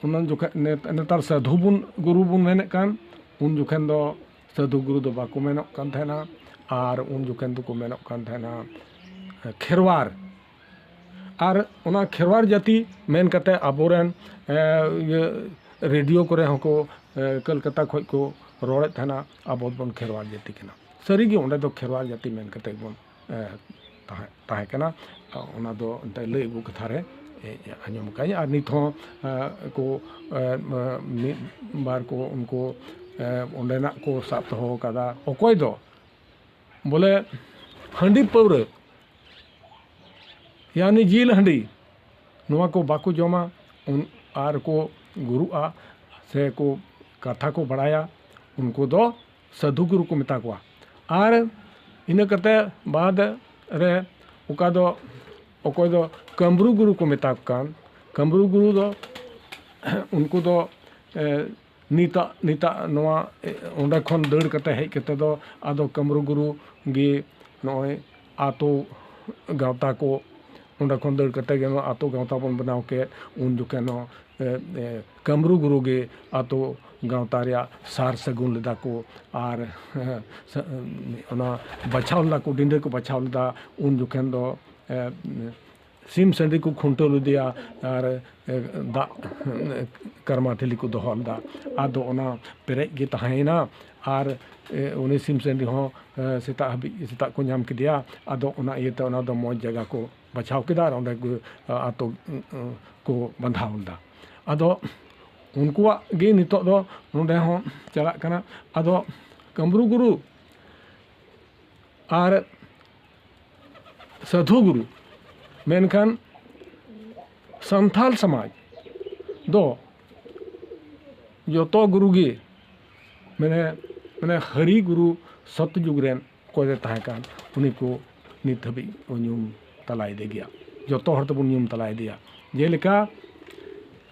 ᱚᱱᱟ ᱡᱚᱠᱷᱮᱡ ᱱᱮᱛ-, ᱱᱮᱛᱟᱨ ᱥᱟᱹᱫᱷᱩ ᱵᱚᱱ, ᱜᱩᱨᱩ ᱵᱚᱱ ᱢᱮᱱᱮᱫ ᱠᱟᱱ, ᱩᱱ ᱡᱚᱠᱷᱮᱱ ᱫᱚ ᱥᱟᱹᱫᱷᱩ ᱜᱩᱨᱩ ᱫᱚ ᱵᱟᱠᱚ ᱢᱮᱱᱚᱜ ᱠᱟᱱ ᱛᱟᱦᱮᱱᱟ, ᱟᱨ ᱩᱱ ᱡᱚᱠᱷᱮᱱ ᱫᱚᱠᱚ ᱢᱮᱱᱚᱜ ᱠᱟᱱ ᱛᱟᱦᱮᱱᱟ, ᱮ, ᱠᱷᱮᱨᱣᱟᱲ᱾ ᱟᱨ ᱚᱱᱟ ᱠᱷᱮᱨᱣᱟᱲ ᱡᱟᱹᱛᱤ ᱢᱮᱱ ᱠᱟᱛᱮ ᱟᱵᱚᱨᱮᱱ, ᱮ, ᱤᱭᱟᱹ, ᱨᱮᱰᱤᱭᱳ ᱠᱚᱨᱮ ᱦᱚᱸᱠᱚ, ᱮ, ᱠᱚᱞᱠᱟᱛᱟ ᱠᱷᱚᱡ ᱠᱚ ᱨᱚᱲᱮᱫ ᱛᱟᱦᱮᱱᱟ, ᱟᱵᱚ ᱵᱚᱱ ᱠᱷᱮᱨᱣᱟᱲ ᱡᱟᱹᱛᱤ ᱠᱟᱱᱟ᱾ ᱥᱟᱹᱨᱤᱜᱮ ᱚᱸᱰᱮ ᱫᱚ ᱠᱷᱮᱨᱣᱟᱲ ᱡᱟᱹᱛᱤ ᱢᱮᱱ ᱠᱟᱛᱮ ᱵᱚᱱ, ᱮ, ᱛᱟᱦᱮᱸ, ᱛᱟᱦᱮᱸ ᱠᱟᱱᱟ᱾ ᱚᱱᱟ ᱫᱚ ᱮᱱᱛᱮ ᱞᱟᱹᱭ ᱟᱹᱜᱩ ᱠᱟᱛᱷᱟ ᱨᱮ, ᱮ, ᱟᱸᱡᱚᱢ ᱟᱠᱟᱫᱟᱹᱧ᱾ ᱟᱨ ᱱᱤᱛ ᱦᱚᱸ, ᱮ, ᱠᱚ, ᱮ, ᱢᱤᱫ ᱵᱟᱨ ᱠᱚ ᱩᱱᱠᱩ, ᱮ, ᱚᱸᱰᱮᱱᱟᱜ ᱠᱚ ᱥᱟᱵ ᱫᱚᱦᱚ ᱟᱠᱟᱫᱟ᱾ ᱚᱠᱚᱭ ᱫᱚ ᱵᱚᱞᱮ ᱦᱟᱺᱰᱤ ᱯᱟᱹᱣᱨᱟᱹ, ᱭᱟᱱᱤ ᱡᱤᱞ ᱦᱟᱺᱰᱤ, ᱱᱚᱣᱟ ᱠᱚ ᱵᱟᱠᱚ ᱡᱚᱢᱟ, ᱩᱱ-, ᱟᱨ ᱠᱚ ᱜᱩᱨᱩᱜᱼᱟ, ᱥᱮ ᱠᱚ ᱠᱟᱛᱷᱟ ᱠᱚ ᱵᱟᱲᱟᱭᱟ, ᱩᱱᱠᱩ ᱫᱚ ᱥᱟᱹᱫᱷᱩ ᱜᱩᱨᱩ ᱠᱚ ᱢᱮᱛᱟ ᱠᱚᱣᱟ᱾ ᱟᱨ ᱤᱱᱟᱹ ᱠᱟᱛᱮ ᱵᱟᱫ ᱨᱮ ᱚᱠᱟ ᱫᱚ, ᱚᱠᱚᱭ ᱫᱚ ᱠᱟᱹᱢᱨᱩ ᱜᱩᱨᱩ ᱠᱚ ᱢᱮᱛᱟ ᱠᱚ ᱠᱟᱱ, ᱠᱟᱹᱢᱨᱩ ᱜᱩᱨᱩ ᱫᱚ ᱩᱱᱠᱩ ᱫᱚ, ᱮ, ᱱᱤᱛᱟᱜ, ᱱᱤᱛᱟᱜ ᱱᱚᱣᱟ, ᱮ, ᱚᱸᱰᱮ ᱠᱷᱚᱱ ᱫᱟᱹᱲ ᱠᱟᱛᱮ ᱦᱮᱡ ᱠᱟᱛᱮ ᱫᱚ ᱟᱫᱚ ᱠᱟᱹᱢᱨᱩ ᱜᱩᱨᱩ ᱜᱮ ᱱᱚᱜᱼᱚᱭ ᱟᱛᱳ ᱜᱟᱶᱛᱟ ᱠᱚ, ᱚᱸᱰᱮ ᱠᱷᱚᱱ ᱫᱟᱹᱲ ᱠᱟᱛᱮ ᱜᱮ ᱱᱚᱣᱟ ᱟᱛᱳ ᱜᱟᱶᱛᱟ ᱵᱚᱱ ᱵᱮᱱᱟᱣ ᱠᱮᱫ᱾ ᱩᱱ ᱡᱚᱠᱷᱮᱱ ᱦᱚᱸ, ᱮ, ᱮ, ᱠᱟᱹᱢᱨᱩ ᱜᱩᱨᱩ ᱜᱮ ᱟᱛᱳ ᱜᱟᱶᱛᱟ ᱨᱮᱭᱟᱜ ᱥᱟᱨ ᱥᱟᱹᱜᱩᱱ ᱞᱮᱫᱟ ᱠᱚ᱾ ᱟᱨ, ᱮ, ᱥᱟ-, ᱚᱱᱟ ᱵᱟᱪᱷᱟᱣ ᱞᱮᱫᱟ ᱠᱚ, ᱰᱤᱸᱰᱟᱹ ᱠᱚ ᱵᱟᱪᱷᱟᱣ ᱞᱮᱫᱟ᱾ ᱩᱱ ᱡᱚᱠᱷᱮᱱ ᱫᱚ, ᱮ, ᱥᱤᱢ ᱥᱟᱺᱰᱤ ᱠᱚ ᱠᱷᱩᱱᱴᱟᱹᱣ ᱞᱮᱫᱮᱭᱟ ᱟᱨ, ᱮ, ᱫᱟᱜ, ᱮ, ᱠᱟᱨᱢᱟ ᱴᱷᱤᱞᱤ ᱠᱚ ᱫᱚᱦᱚ ᱞᱮᱫᱟ᱾ ᱟᱫᱚ ᱚᱱᱟ ᱯᱮᱨᱮᱡ ᱜᱮ ᱛᱟᱦᱮᱸᱭᱮᱱᱟ᱾ ᱟᱨ, ᱮ, ᱩᱱᱤ ᱥᱤᱢ ᱥᱟᱺᱰᱤ ᱦᱚᱸ, ᱮ, ᱥᱮᱛᱟᱜ ᱦᱟᱹᱵᱤᱡ, ᱥᱮᱛᱟᱜ ᱠᱚ ᱧᱟᱢ ᱠᱮᱫᱮᱭᱟ᱾ ᱟᱫᱚ ᱚᱱᱟ ᱤᱭᱟᱹᱛᱮ ᱚᱱᱟ ᱫᱚ ᱢᱚᱡᱽ ᱡᱟᱭᱜᱟ ᱠᱚ ᱵᱟᱪᱷᱟᱣ ᱠᱮᱫᱟ ᱟᱨ ᱚᱸᱰᱮ ᱠᱚ, ᱟ-, ᱟᱛᱳ, ᱩᱸ, ᱩᱸ, ᱠᱚ ᱵᱟᱸᱫᱷᱟᱣ ᱞᱮᱫᱟ᱾ ᱟᱫᱚ ᱩᱱᱠᱩᱣᱟᱜ ᱜᱮ ᱱᱤᱛᱚᱜ ᱫᱚ ᱱᱚᱰᱮ ᱦᱚᱸ ᱪᱟᱞᱟᱜ ᱠᱟᱱᱟ᱾ ᱟᱫᱚ ᱠᱟᱹᱢᱨᱩ ᱜᱩᱨᱩ ᱟᱨ ᱥᱟᱹᱫᱷᱩ ᱜᱩᱨᱩ, ᱢᱮᱱᱠᱷᱟᱱ ᱥᱟᱱᱛᱟᱞ ᱥᱚᱢᱟᱡᱽ ᱫᱚ ᱡᱚᱛᱚ ᱜᱩᱨᱩ ᱜᱮ, ᱢᱟᱱᱮ, ᱢᱟᱱᱮ ᱦᱟᱹᱨᱤ ᱜᱩᱨᱩ ᱥᱚᱛ ᱡᱩᱜᱽ ᱨᱮᱱ ᱚᱠᱚᱭ ᱫᱚᱭ ᱛᱟᱦᱮᱸ ᱠᱟᱱ, ᱩᱱᱤ ᱠᱚ ᱱᱤᱛ ᱦᱟᱹᱵᱤᱡ ᱠᱚ ᱧᱩᱢ ᱛᱟᱞᱟᱭᱮᱫᱮ ᱜᱮᱭᱟ᱾ ᱡᱚᱛᱚ ᱦᱚᱲ ᱛᱮᱵᱚᱱ ᱧᱩᱢ ᱛᱟᱞᱟᱭᱮᱫᱮᱭᱟ᱾ ᱡᱮᱞᱮᱠᱟ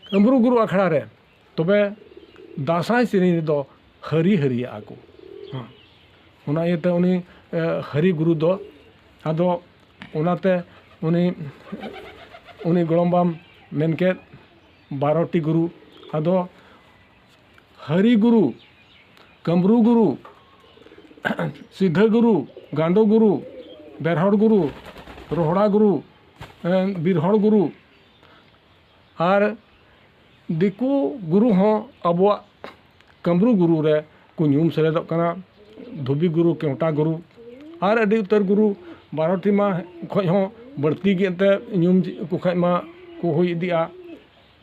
ᱠᱟᱹᱢᱨᱩ ᱜᱩᱨᱩ ᱟᱠᱷᱲᱟ ᱨᱮ, ᱛᱚᱵᱮ ᱫᱟᱸᱥᱟᱭ ᱥᱮᱨᱮᱧ ᱨᱮᱫᱚ ᱦᱟᱹᱨᱤ ᱦᱟᱹᱨᱤᱭᱟᱜᱼᱟ ᱠᱚ᱾ ᱦᱮᱸ᱾ ᱚᱱᱟ ᱤᱭᱟᱹᱛᱮ ᱩᱱᱤ, ᱮ, ᱦᱟᱹᱨᱤ ᱜᱩᱨᱩ ᱫᱚ, ᱟᱫᱚ ᱚᱱᱟᱛᱮ ᱩᱱᱤ, ᱩᱱᱤ ᱜᱚᱲᱚᱢ ᱵᱟᱢ ᱢᱮᱱ ᱠᱮᱫ, ᱵᱟᱨᱚᱴᱤ ᱜᱩᱨᱩ᱾ ᱟᱫᱚ ᱦᱟᱹᱨᱤ ᱜᱩᱨᱩ, ᱠᱟᱹᱢᱨᱩ ᱜᱩᱨᱩ, ᱥᱤᱫᱷᱟᱹ ᱜᱩᱨᱩ, ᱜᱟᱸᱰᱚ ᱜᱩᱨᱩ, ᱵᱮᱨᱦᱚᱲ ᱜᱩᱨᱩ, ᱨᱚᱦᱲᱟ ᱜᱩᱨᱩ, ᱮ, ᱵᱤᱨᱦᱚᱲ ᱜᱩᱨᱩ, ᱟᱨ ᱫᱤᱠᱩ ᱜᱩᱨᱩ ᱦᱚᱸ ᱟᱵᱚᱣᱟᱜ ᱠᱟᱹᱢᱨᱩ ᱜᱩᱨᱩ ᱨᱮ ᱠᱚ ᱧᱩᱢ ᱥᱮᱞᱮᱫᱚᱜ ᱠᱟᱱᱟ᱾ ᱫᱷᱩᱵᱤ ᱜᱩᱨᱩ, ᱠᱮᱣᱴᱟ ᱜᱩᱨᱩ, ᱟᱨ ᱟᱹᱰᱤ ᱩᱛᱟᱹᱨ ᱜᱩᱨᱩ, ᱵᱟᱨᱚᱴᱤ ᱢᱟ ᱠᱷᱚᱡ ᱦᱚᱸ ᱵᱟᱹᱲᱛᱤ ᱜᱮ ᱮᱱᱛᱮ ᱧᱩᱢ ᱠᱚ ᱠᱷᱟᱡ ᱢᱟ ᱠᱚ ᱦᱩᱭ ᱤᱫᱤᱜᱼᱟ᱾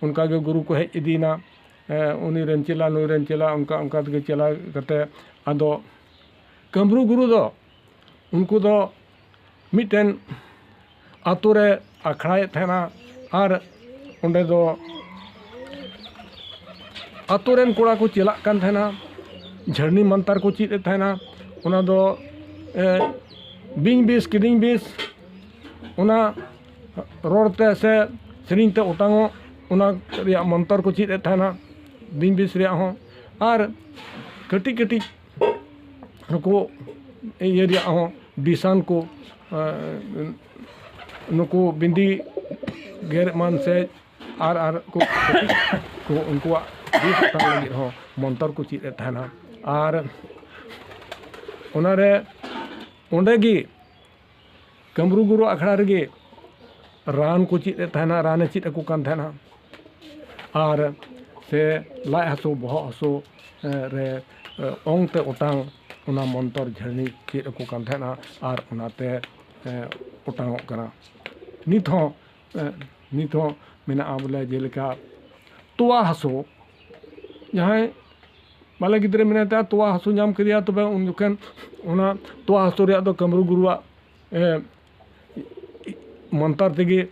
ᱚᱱᱠᱟ ᱜᱮ ᱜᱩᱨᱩ ᱠᱚ ᱦᱮᱡ ᱤᱫᱤᱭᱮᱱᱟ᱾ ᱮ, ᱩᱱᱤ ᱨᱮᱱ ᱪᱮᱞᱟ, ᱱᱩᱭ ᱨᱮᱱ ᱪᱮᱞᱟ, ᱚᱱᱠᱟ, ᱚᱱᱠᱟ ᱛᱮᱜᱮ ᱪᱮᱞᱟ ᱠᱟᱛᱮ, ᱟᱫᱚ ᱠᱟᱹᱢᱨᱩ ᱜᱩᱨᱩ ᱫᱚ ᱩᱱᱠᱩ ᱫᱚ ᱢᱤᱫᱴᱮᱱ ᱟᱛᱳ ᱨᱮ ᱟᱠᱷᱲᱟᱭᱮᱫ ᱛᱟᱦᱮᱱᱟ᱾ ᱟᱨ ᱚᱸᱰᱮ ᱫᱚ ᱟᱛᱳ ᱨᱮᱱ ᱠᱚᱲᱟ ᱠᱚ ᱪᱮᱞᱟᱜ ᱠᱟᱱ ᱛᱟᱦᱮᱱᱟ, ᱡᱷᱟᱹᱨᱱᱤ ᱢᱟᱱᱛᱟᱨ ᱠᱚ ᱪᱮᱫ ᱮᱫ ᱛᱟᱦᱮᱱᱟ᱾ ᱚᱱᱟ ᱫᱚ, ᱮ, ᱵᱤᱧ ᱵᱤᱥ, ᱠᱤᱫᱤᱧ ᱵᱤᱥ, ᱚᱱᱟ ᱨᱚᱲ ᱛᱮ ᱥᱮ ᱥᱮᱨᱮᱧ ᱛᱮ ᱚᱴᱟᱝᱚᱜ, ᱚᱱᱟ ᱨᱮᱭᱟᱜ ᱢᱚᱱᱛᱚᱨ ᱠᱚ ᱪᱮᱫ ᱮᱫ ᱛᱟᱦᱮᱱᱟ, ᱵᱤᱧ ᱵᱤᱥ ᱨᱮᱭᱟᱜ ᱦᱚᱸ᱾ ᱟᱨ ᱠᱟᱹᱴᱤᱡ ᱠᱟᱹᱴᱤᱡ ᱱᱩᱠᱩ ᱤᱭᱟᱹ ᱨᱮᱭᱟᱜ ᱦᱚᱸ, ᱵᱤᱥᱟᱱ ᱠᱚ, ᱮᱸ, ᱱᱩᱠᱩ ᱵᱤᱸᱫᱤ ᱜᱮᱨ ᱮᱢᱟᱱ ᱥᱮ ᱟᱨ ᱟᱨ ᱠᱚ ᱠᱚ ᱩᱱᱠᱩᱣᱟᱜ ᱵᱤᱥ ᱚᱴᱟᱝ ᱞᱟᱹᱜᱤᱫ ᱦᱚᱸ ᱢᱚᱱᱛᱚᱨ ᱠᱚ ᱪᱮᱫ ᱮᱫ ᱛᱟᱦᱮᱱᱟ᱾ ᱟᱨ ᱚᱱᱟᱨᱮ ᱚᱸᱰᱮ ᱜᱮ ᱠᱟᱹᱢᱨᱩ ᱜᱩᱨᱩ ᱟᱠᱷᱲᱟ ᱨᱮᱜᱮ ᱨᱟᱱ ᱠᱚ ᱪᱮᱫ ᱮᱫ ᱛᱟᱦᱮᱱᱟ, ᱨᱟᱱᱮ ᱪᱮᱫ ᱟᱠᱚ ᱠᱟᱱ ᱛᱟᱦᱮᱱᱟ᱾ ᱟᱨ ᱥᱮ ᱞᱟᱡ ᱦᱟᱹᱥᱩ, ᱵᱚᱦᱚᱜ ᱦᱟᱹᱥᱩ ᱨᱮ ᱚᱝ ᱛᱮ ᱚᱴᱟᱝ, ᱚᱱᱟ ᱢᱚᱱᱛᱚᱨ ᱡᱷᱟᱹᱨᱱᱤ ᱪᱮᱫ ᱟᱠᱚ ᱠᱟᱱ ᱛᱟᱦᱮᱱᱟ ᱟᱨ ᱚᱱᱟᱛᱮ ᱚᱴᱟᱝᱚᱜ ᱠᱟᱱᱟ᱾ ᱱᱤᱛ ᱦᱚᱸ ᱱᱤᱛ ᱦᱚᱸ ᱢᱮᱱᱟᱜᱼᱟ᱾ ᱵᱚᱞᱮ ᱡᱮᱞᱮᱠᱟ ᱛᱚᱣᱟ ᱦᱟᱹᱥᱩ, ᱡᱟᱦᱟᱸᱭ ᱵᱟᱞᱮ ᱜᱤᱫᱽᱨᱟᱹ ᱢᱮᱱᱟᱭ ᱛᱟᱭᱟ, ᱛᱚᱣᱟ ᱦᱟᱹᱥᱩ ᱧᱟᱢ ᱠᱮᱫᱮᱭᱟ, ᱛᱚᱵᱮ ᱩᱱ ᱡᱚᱠᱷᱚᱱ ᱚᱱᱟ ᱛᱚᱣᱟ ᱦᱟᱹᱥᱩ ᱨᱮᱭᱟᱜ ᱫᱚ ᱠᱟᱹᱢᱨᱩ ᱜᱩᱨᱩᱣᱟᱜ ᱢᱚᱱᱛᱚᱨ ᱛᱮᱜᱮ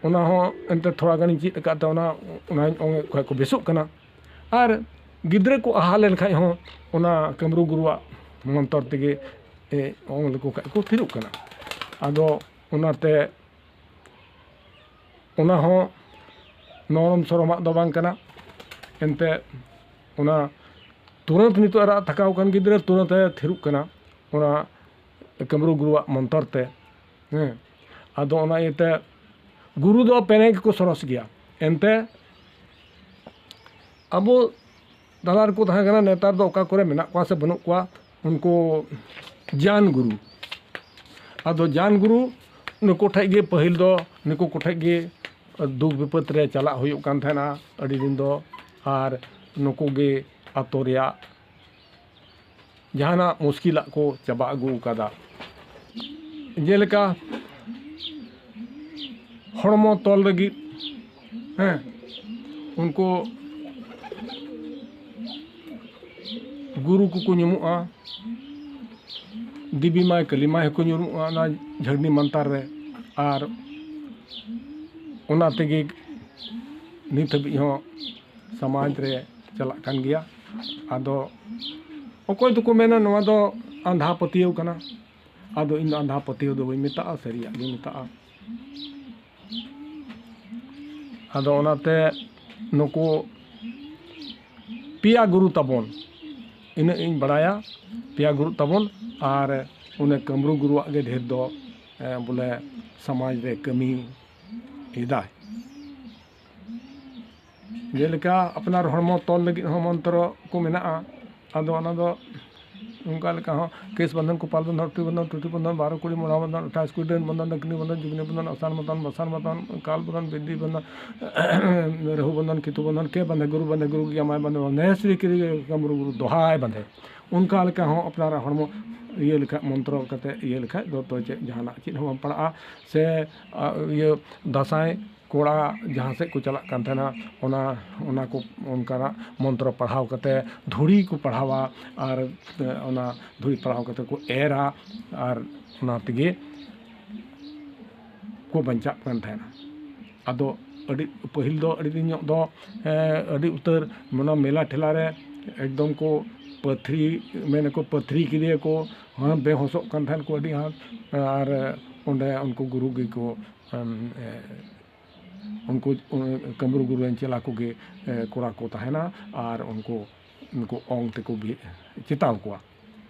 ᱚᱱᱟ ᱦᱚᱸ ᱮᱱᱛᱮ ᱛᱷᱚᱲᱟ ᱜᱟᱱᱤᱧ ᱪᱮᱫ ᱟᱠᱟᱫ ᱛᱮ ᱚᱱᱟ ᱚᱱᱟᱧ ᱚᱝ ᱮᱫ ᱠᱷᱚᱡ ᱠᱚ ᱵᱮᱥᱚᱜ ᱠᱟᱱᱟ᱾ ᱟᱨ ᱜᱤᱫᱽᱨᱟᱹ ᱠᱚ ᱟᱦᱟ ᱞᱮᱱ ᱠᱷᱟᱡ ᱦᱚᱸ ᱚᱱᱟ ᱠᱟᱹᱢᱨᱩ ᱜᱩᱨᱩᱣᱟᱜ ᱢᱚᱱᱛᱚᱨ ᱛᱮᱜᱮ ᱚᱝ ᱞᱮᱠᱚ ᱠᱷᱟᱡ ᱠᱚ ᱛᱷᱤᱨᱚᱜ ᱠᱟᱱᱟ᱾ ᱟᱫᱚ ᱚᱱᱟᱛᱮ ᱚᱱᱟ ᱦᱚᱸ ᱱᱚᱨᱚᱢ ᱥᱚᱨᱚᱢᱟᱜ ᱫᱚ ᱵᱟᱝ ᱠᱟᱱᱟ᱾ ᱮᱱᱛᱮ ᱚᱱᱟ ᱛᱩᱨᱟᱹᱛ ᱱᱤᱛᱚᱜ ᱨᱟᱜ ᱛᱷᱟᱠᱟᱣ ᱟᱠᱟᱱ ᱜᱤᱫᱽᱨᱟᱹ ᱛᱩᱨᱟᱹᱛ ᱮ ᱛᱷᱤᱨᱚᱜ ᱠᱟᱱᱟ ᱚᱱᱟ ᱠᱟᱹᱢᱨᱩ ᱜᱩᱨᱩᱣᱟᱜ ᱢᱚᱱᱛᱚᱨ ᱛᱮ᱾ ᱦᱮᱸ, ᱟᱫᱚ ᱚᱱᱟ ᱤᱭᱟᱹᱛᱮ ᱜᱩᱨᱩ ᱫᱚ ᱯᱮᱱᱮ ᱜᱮᱠᱚ ᱥᱚᱨᱚᱥ ᱜᱮᱭᱟ᱾ ᱮᱱᱛᱮ ᱟᱵᱚ ᱛᱟᱞᱟ ᱨᱮᱠᱚ ᱛᱟᱦᱮᱸ ᱠᱟᱱᱟ, ᱱᱮᱛᱟᱨ ᱫᱚ ᱚᱠᱟ ᱠᱚᱨᱮ ᱢᱮᱱᱟᱜ ᱠᱚᱣᱟ ᱥᱮ ᱵᱟᱹᱱᱩᱜ ᱠᱚᱣᱟ, ᱩᱱᱠᱩ ᱡᱟᱱ ᱜᱩᱨᱩ᱾ ᱟᱫᱚ ᱡᱟᱱ ᱜᱩᱨᱩ ᱱᱩᱠᱩ ᱴᱷᱮᱡ ᱜᱮ ᱯᱟᱹᱦᱤᱞ ᱫᱚ, ᱱᱩᱠᱩ ᱠᱚᱴᱷᱮᱡ ᱜᱮ ᱫᱩᱠ ᱵᱤᱯᱚᱫ ᱨᱮ ᱪᱟᱞᱟᱜ ᱦᱩᱭᱩᱜ ᱠᱟᱱ ᱛᱟᱦᱮᱱᱟ ᱟᱹᱰᱤ ᱫᱤᱱ ᱫᱚ᱾ ᱟᱨ ᱱᱩᱠᱩ ᱜᱮ ᱟᱛᱳ ᱨᱮᱭᱟᱜ ᱡᱟᱦᱟᱱᱟᱜ ᱢᱩᱥᱠᱤᱞᱟᱜ ᱠᱚ ᱪᱟᱵᱟ ᱟᱹᱜᱩ ᱟᱠᱟᱫᱟ᱾ ᱡᱮᱞᱮᱠᱟ ᱦᱚᱲᱢᱚ ᱛᱚᱞ ᱞᱟᱹᱜᱤᱫ, ᱦᱮᱸ, ᱩᱱᱠᱩ ᱜᱩᱨᱩ ᱠᱚᱠᱚ ᱧᱩᱢᱩᱜᱼᱟ, ᱫᱮᱵᱤ ᱢᱟᱭ ᱠᱟᱹᱞᱤ ᱢᱟᱭ ᱦᱚᱸᱠᱚ ᱧᱩᱨᱩᱜᱼᱟ ᱚᱱᱟ ᱡᱷᱟᱹᱨᱱᱤ ᱢᱟᱱᱛᱟᱨ ᱨᱮ᱾ ᱟᱨ ᱚᱱᱟ ᱛᱮᱜᱮ ᱱᱤᱛ ᱦᱟᱹᱵᱤᱡ ᱦᱚᱸ ᱥᱚᱢᱟᱡᱽ ᱨᱮ ᱪᱟᱞᱟᱜ ᱠᱟᱱ ᱜᱮᱭᱟ᱾ ᱟᱫᱚ ᱚᱠᱚᱭ ᱫᱚᱠᱚ ᱢᱮᱱᱟ ᱱᱚᱣᱟ ᱫᱚ ᱟᱸᱫᱷᱟ ᱯᱟᱹᱛᱭᱟᱹᱣ ᱠᱟᱱᱟ᱾ ᱟᱫᱚ ᱤᱧ ᱫᱚ ᱟᱸᱫᱷᱟ ᱯᱟᱹᱛᱭᱟᱹᱣ ᱫᱚ ᱵᱟᱹᱧ ᱢᱮᱛᱟᱜᱼᱟ, ᱥᱟᱹᱨᱤᱭᱟᱜ ᱜᱤᱧ ᱢᱮᱛᱟᱜᱼᱟ᱾ ᱟᱫᱚ ᱚᱱᱟᱛᱮ ᱱᱩᱠᱩ ᱯᱮᱭᱟ ᱜᱩᱨᱩ ᱛᱟᱵᱚᱱ, ᱤᱱᱟᱹᱜ ᱤᱧ ᱵᱟᱲᱟᱭᱟ, ᱯᱮᱭᱟ ᱜᱩᱨᱩ ᱛᱟᱵᱚᱱ᱾ ᱟᱨ ᱩᱱᱤ ᱠᱟᱹᱢᱨᱩ ᱜᱩᱨᱩᱣᱟᱜ ᱜᱮ ᱰᱷᱮᱨ ᱫᱚ, ᱮ, ᱵᱚᱞᱮ ᱥᱚᱢᱟᱡᱽ ᱨᱮ ᱠᱟᱹᱢᱤ ᱮᱫᱟᱭ᱾ ᱡᱮᱞᱮᱠᱟ ᱟᱯᱱᱟᱨ ᱦᱚᱲᱢᱚ ᱛᱚᱞ ᱞᱟᱹᱜᱤᱫ ᱦᱚᱸ ᱢᱚᱱᱛᱨᱚ ᱠᱚ ᱢᱮᱱᱟᱜᱼᱟ᱾ ᱟᱫᱚ ᱚᱱᱟ ᱫᱚ ᱚᱱᱠᱟ ᱞᱮᱠᱟ ᱦᱚᱸ ᱠᱮᱥ ᱵᱚᱱᱫᱷᱚᱱ, ᱠᱚᱯᱟᱞ ᱵᱚᱱᱫᱷᱚᱱ, ᱨᱩᱴᱤ ᱵᱚᱱᱫᱷᱚᱱ, ᱴᱩᱴᱤ ᱵᱚᱱᱫᱷᱚᱱ, ᱵᱟᱨᱚ ᱠᱩᱲᱤ, ᱢᱚᱲᱟ ᱵᱚᱱᱫᱷᱚᱱ, ᱟᱴᱷᱟᱥ ᱠᱩᱲᱤ, ᱰᱟᱹᱱ ᱵᱚᱱᱫᱷᱚᱱ, ᱰᱟᱹᱠᱱᱤ ᱵᱚᱱᱫᱷᱚᱱ, ᱡᱩᱜᱽᱱᱤ ᱵᱚᱱᱫᱷᱚᱱ, ᱚᱥᱟᱱ ᱵᱚᱱᱫᱷᱚᱱ, ᱠᱟᱞ ᱵᱚᱱᱫᱷᱚᱱ, ᱵᱤᱫᱽᱫᱷᱤ ᱵᱚᱱᱫᱷᱚᱱ, ᱨᱟᱹᱦᱩ ᱵᱚᱱᱫᱷᱚᱱ, ᱠᱮᱛᱩ ᱵᱚᱱᱫᱷᱚᱱ, ᱠᱮ ᱵᱟᱸᱫᱷᱮ, ᱜᱩᱨᱩ ᱵᱟᱸᱫᱷᱮ, ᱜᱩᱨᱩ ᱜᱮᱭᱟ ᱢᱟᱭ ᱵᱟᱸᱫᱷᱮ, ᱱᱮᱥᱨᱤ ᱠᱤᱨᱤ ᱠᱟᱢᱨᱩ ᱜᱩᱨᱩ ᱫᱚᱦᱟᱭ ᱵᱟᱸᱫᱷᱮ᱾ ᱚᱱᱠᱟ ᱞᱮᱠᱟ ᱦᱚᱸ ᱟᱯᱱᱟᱨᱟᱜ ᱦᱚᱲᱢᱚ ᱤᱭᱟᱹ ᱞᱮᱠᱷᱟᱡ, ᱢᱚᱱᱛᱨᱚ ᱠᱟᱛᱮ ᱤᱭᱟᱹ ᱞᱮᱠᱷᱟᱡ ᱫᱚ, ᱛᱚ ᱪᱮᱫ ᱡᱟᱦᱟᱱᱟᱜ ᱪᱮᱫ ᱦᱚᱸ ᱵᱟᱝ ᱯᱟᱲᱟᱜᱼᱟ᱾ ᱥᱮ ᱟ, ᱤᱭᱟᱹ ᱫᱟᱸᱥᱟᱭ ᱠᱚᱲᱟ ᱡᱟᱦᱟᱸ ᱥᱮᱫ ᱠᱚ ᱪᱟᱞᱟᱜ ᱠᱟᱱ ᱛᱟᱦᱮᱱᱟ, ᱚᱱᱟ, ᱚᱱᱟ ᱠᱚ ᱚᱱᱠᱟᱱᱟᱜ ᱢᱚᱱᱛᱨᱚ ᱯᱟᱲᱦᱟᱣ ᱠᱟᱛᱮ ᱫᱷᱩᱲᱤ ᱠᱚ ᱯᱟᱲᱦᱟᱣᱟ ᱟᱨ, ᱮ, ᱚᱱᱟ ᱫᱷᱩᱲᱤ ᱯᱟᱲᱦᱟᱣ ᱠᱟᱛᱮ ᱠᱚ ᱮᱨᱟ ᱟᱨ ᱚᱱᱟ ᱛᱮᱜᱮ ᱠᱚ ᱵᱟᱧᱪᱟᱜ ᱠᱟᱱ ᱛᱟᱦᱮᱱᱟ᱾ ᱟᱫᱚ ᱟᱹᱰᱤ ᱯᱟᱹᱦᱤᱞ ᱫᱚ, ᱟᱹᱰᱤ ᱫᱤᱱ ᱧᱚᱜ ᱫᱚ, ᱮ, ᱟᱹᱰᱤ ᱩᱛᱟᱹᱨ ᱚᱱᱟ ᱢᱮᱞᱟ ᱴᱷᱮᱞᱟ ᱨᱮ ᱮᱠᱫᱚᱢ ᱠᱚ ᱯᱟᱹᱛᱷᱨᱤ, ᱢᱮᱱᱟᱠᱚ ᱯᱟᱹᱛᱷᱨᱤ ᱠᱮᱫᱮᱭᱟᱠᱚ, ᱦᱮᱸ, ᱵᱮᱦᱚᱥᱚᱜ ᱠᱟᱱ ᱛᱟᱦᱮᱸᱫ ᱠᱚ ᱟᱹᱰᱤ ᱟᱸᱴ᱾ ᱟᱨ ᱚᱸᱰᱮ ᱩᱱᱠᱩ ᱜᱩᱨᱩ ᱜᱮᱠᱚ, ᱮᱢ, ᱮ, ᱩᱱᱠᱩ, ᱩᱱ, ᱠᱟᱹᱢᱨᱩ ᱜᱩᱨᱩ ᱨᱮᱱ ᱪᱮᱞᱟ ᱠᱚᱜᱮ, ᱮ, ᱠᱚᱲᱟ ᱠᱚ ᱛᱟᱦᱮᱱᱟ ᱟᱨ ᱩᱱᱠᱩ, ᱩᱱᱠᱩ ᱚᱝ ᱛᱮᱠᱚ ᱵᱤ-, ᱪᱮᱛᱟᱣ ᱠᱚᱣᱟ᱾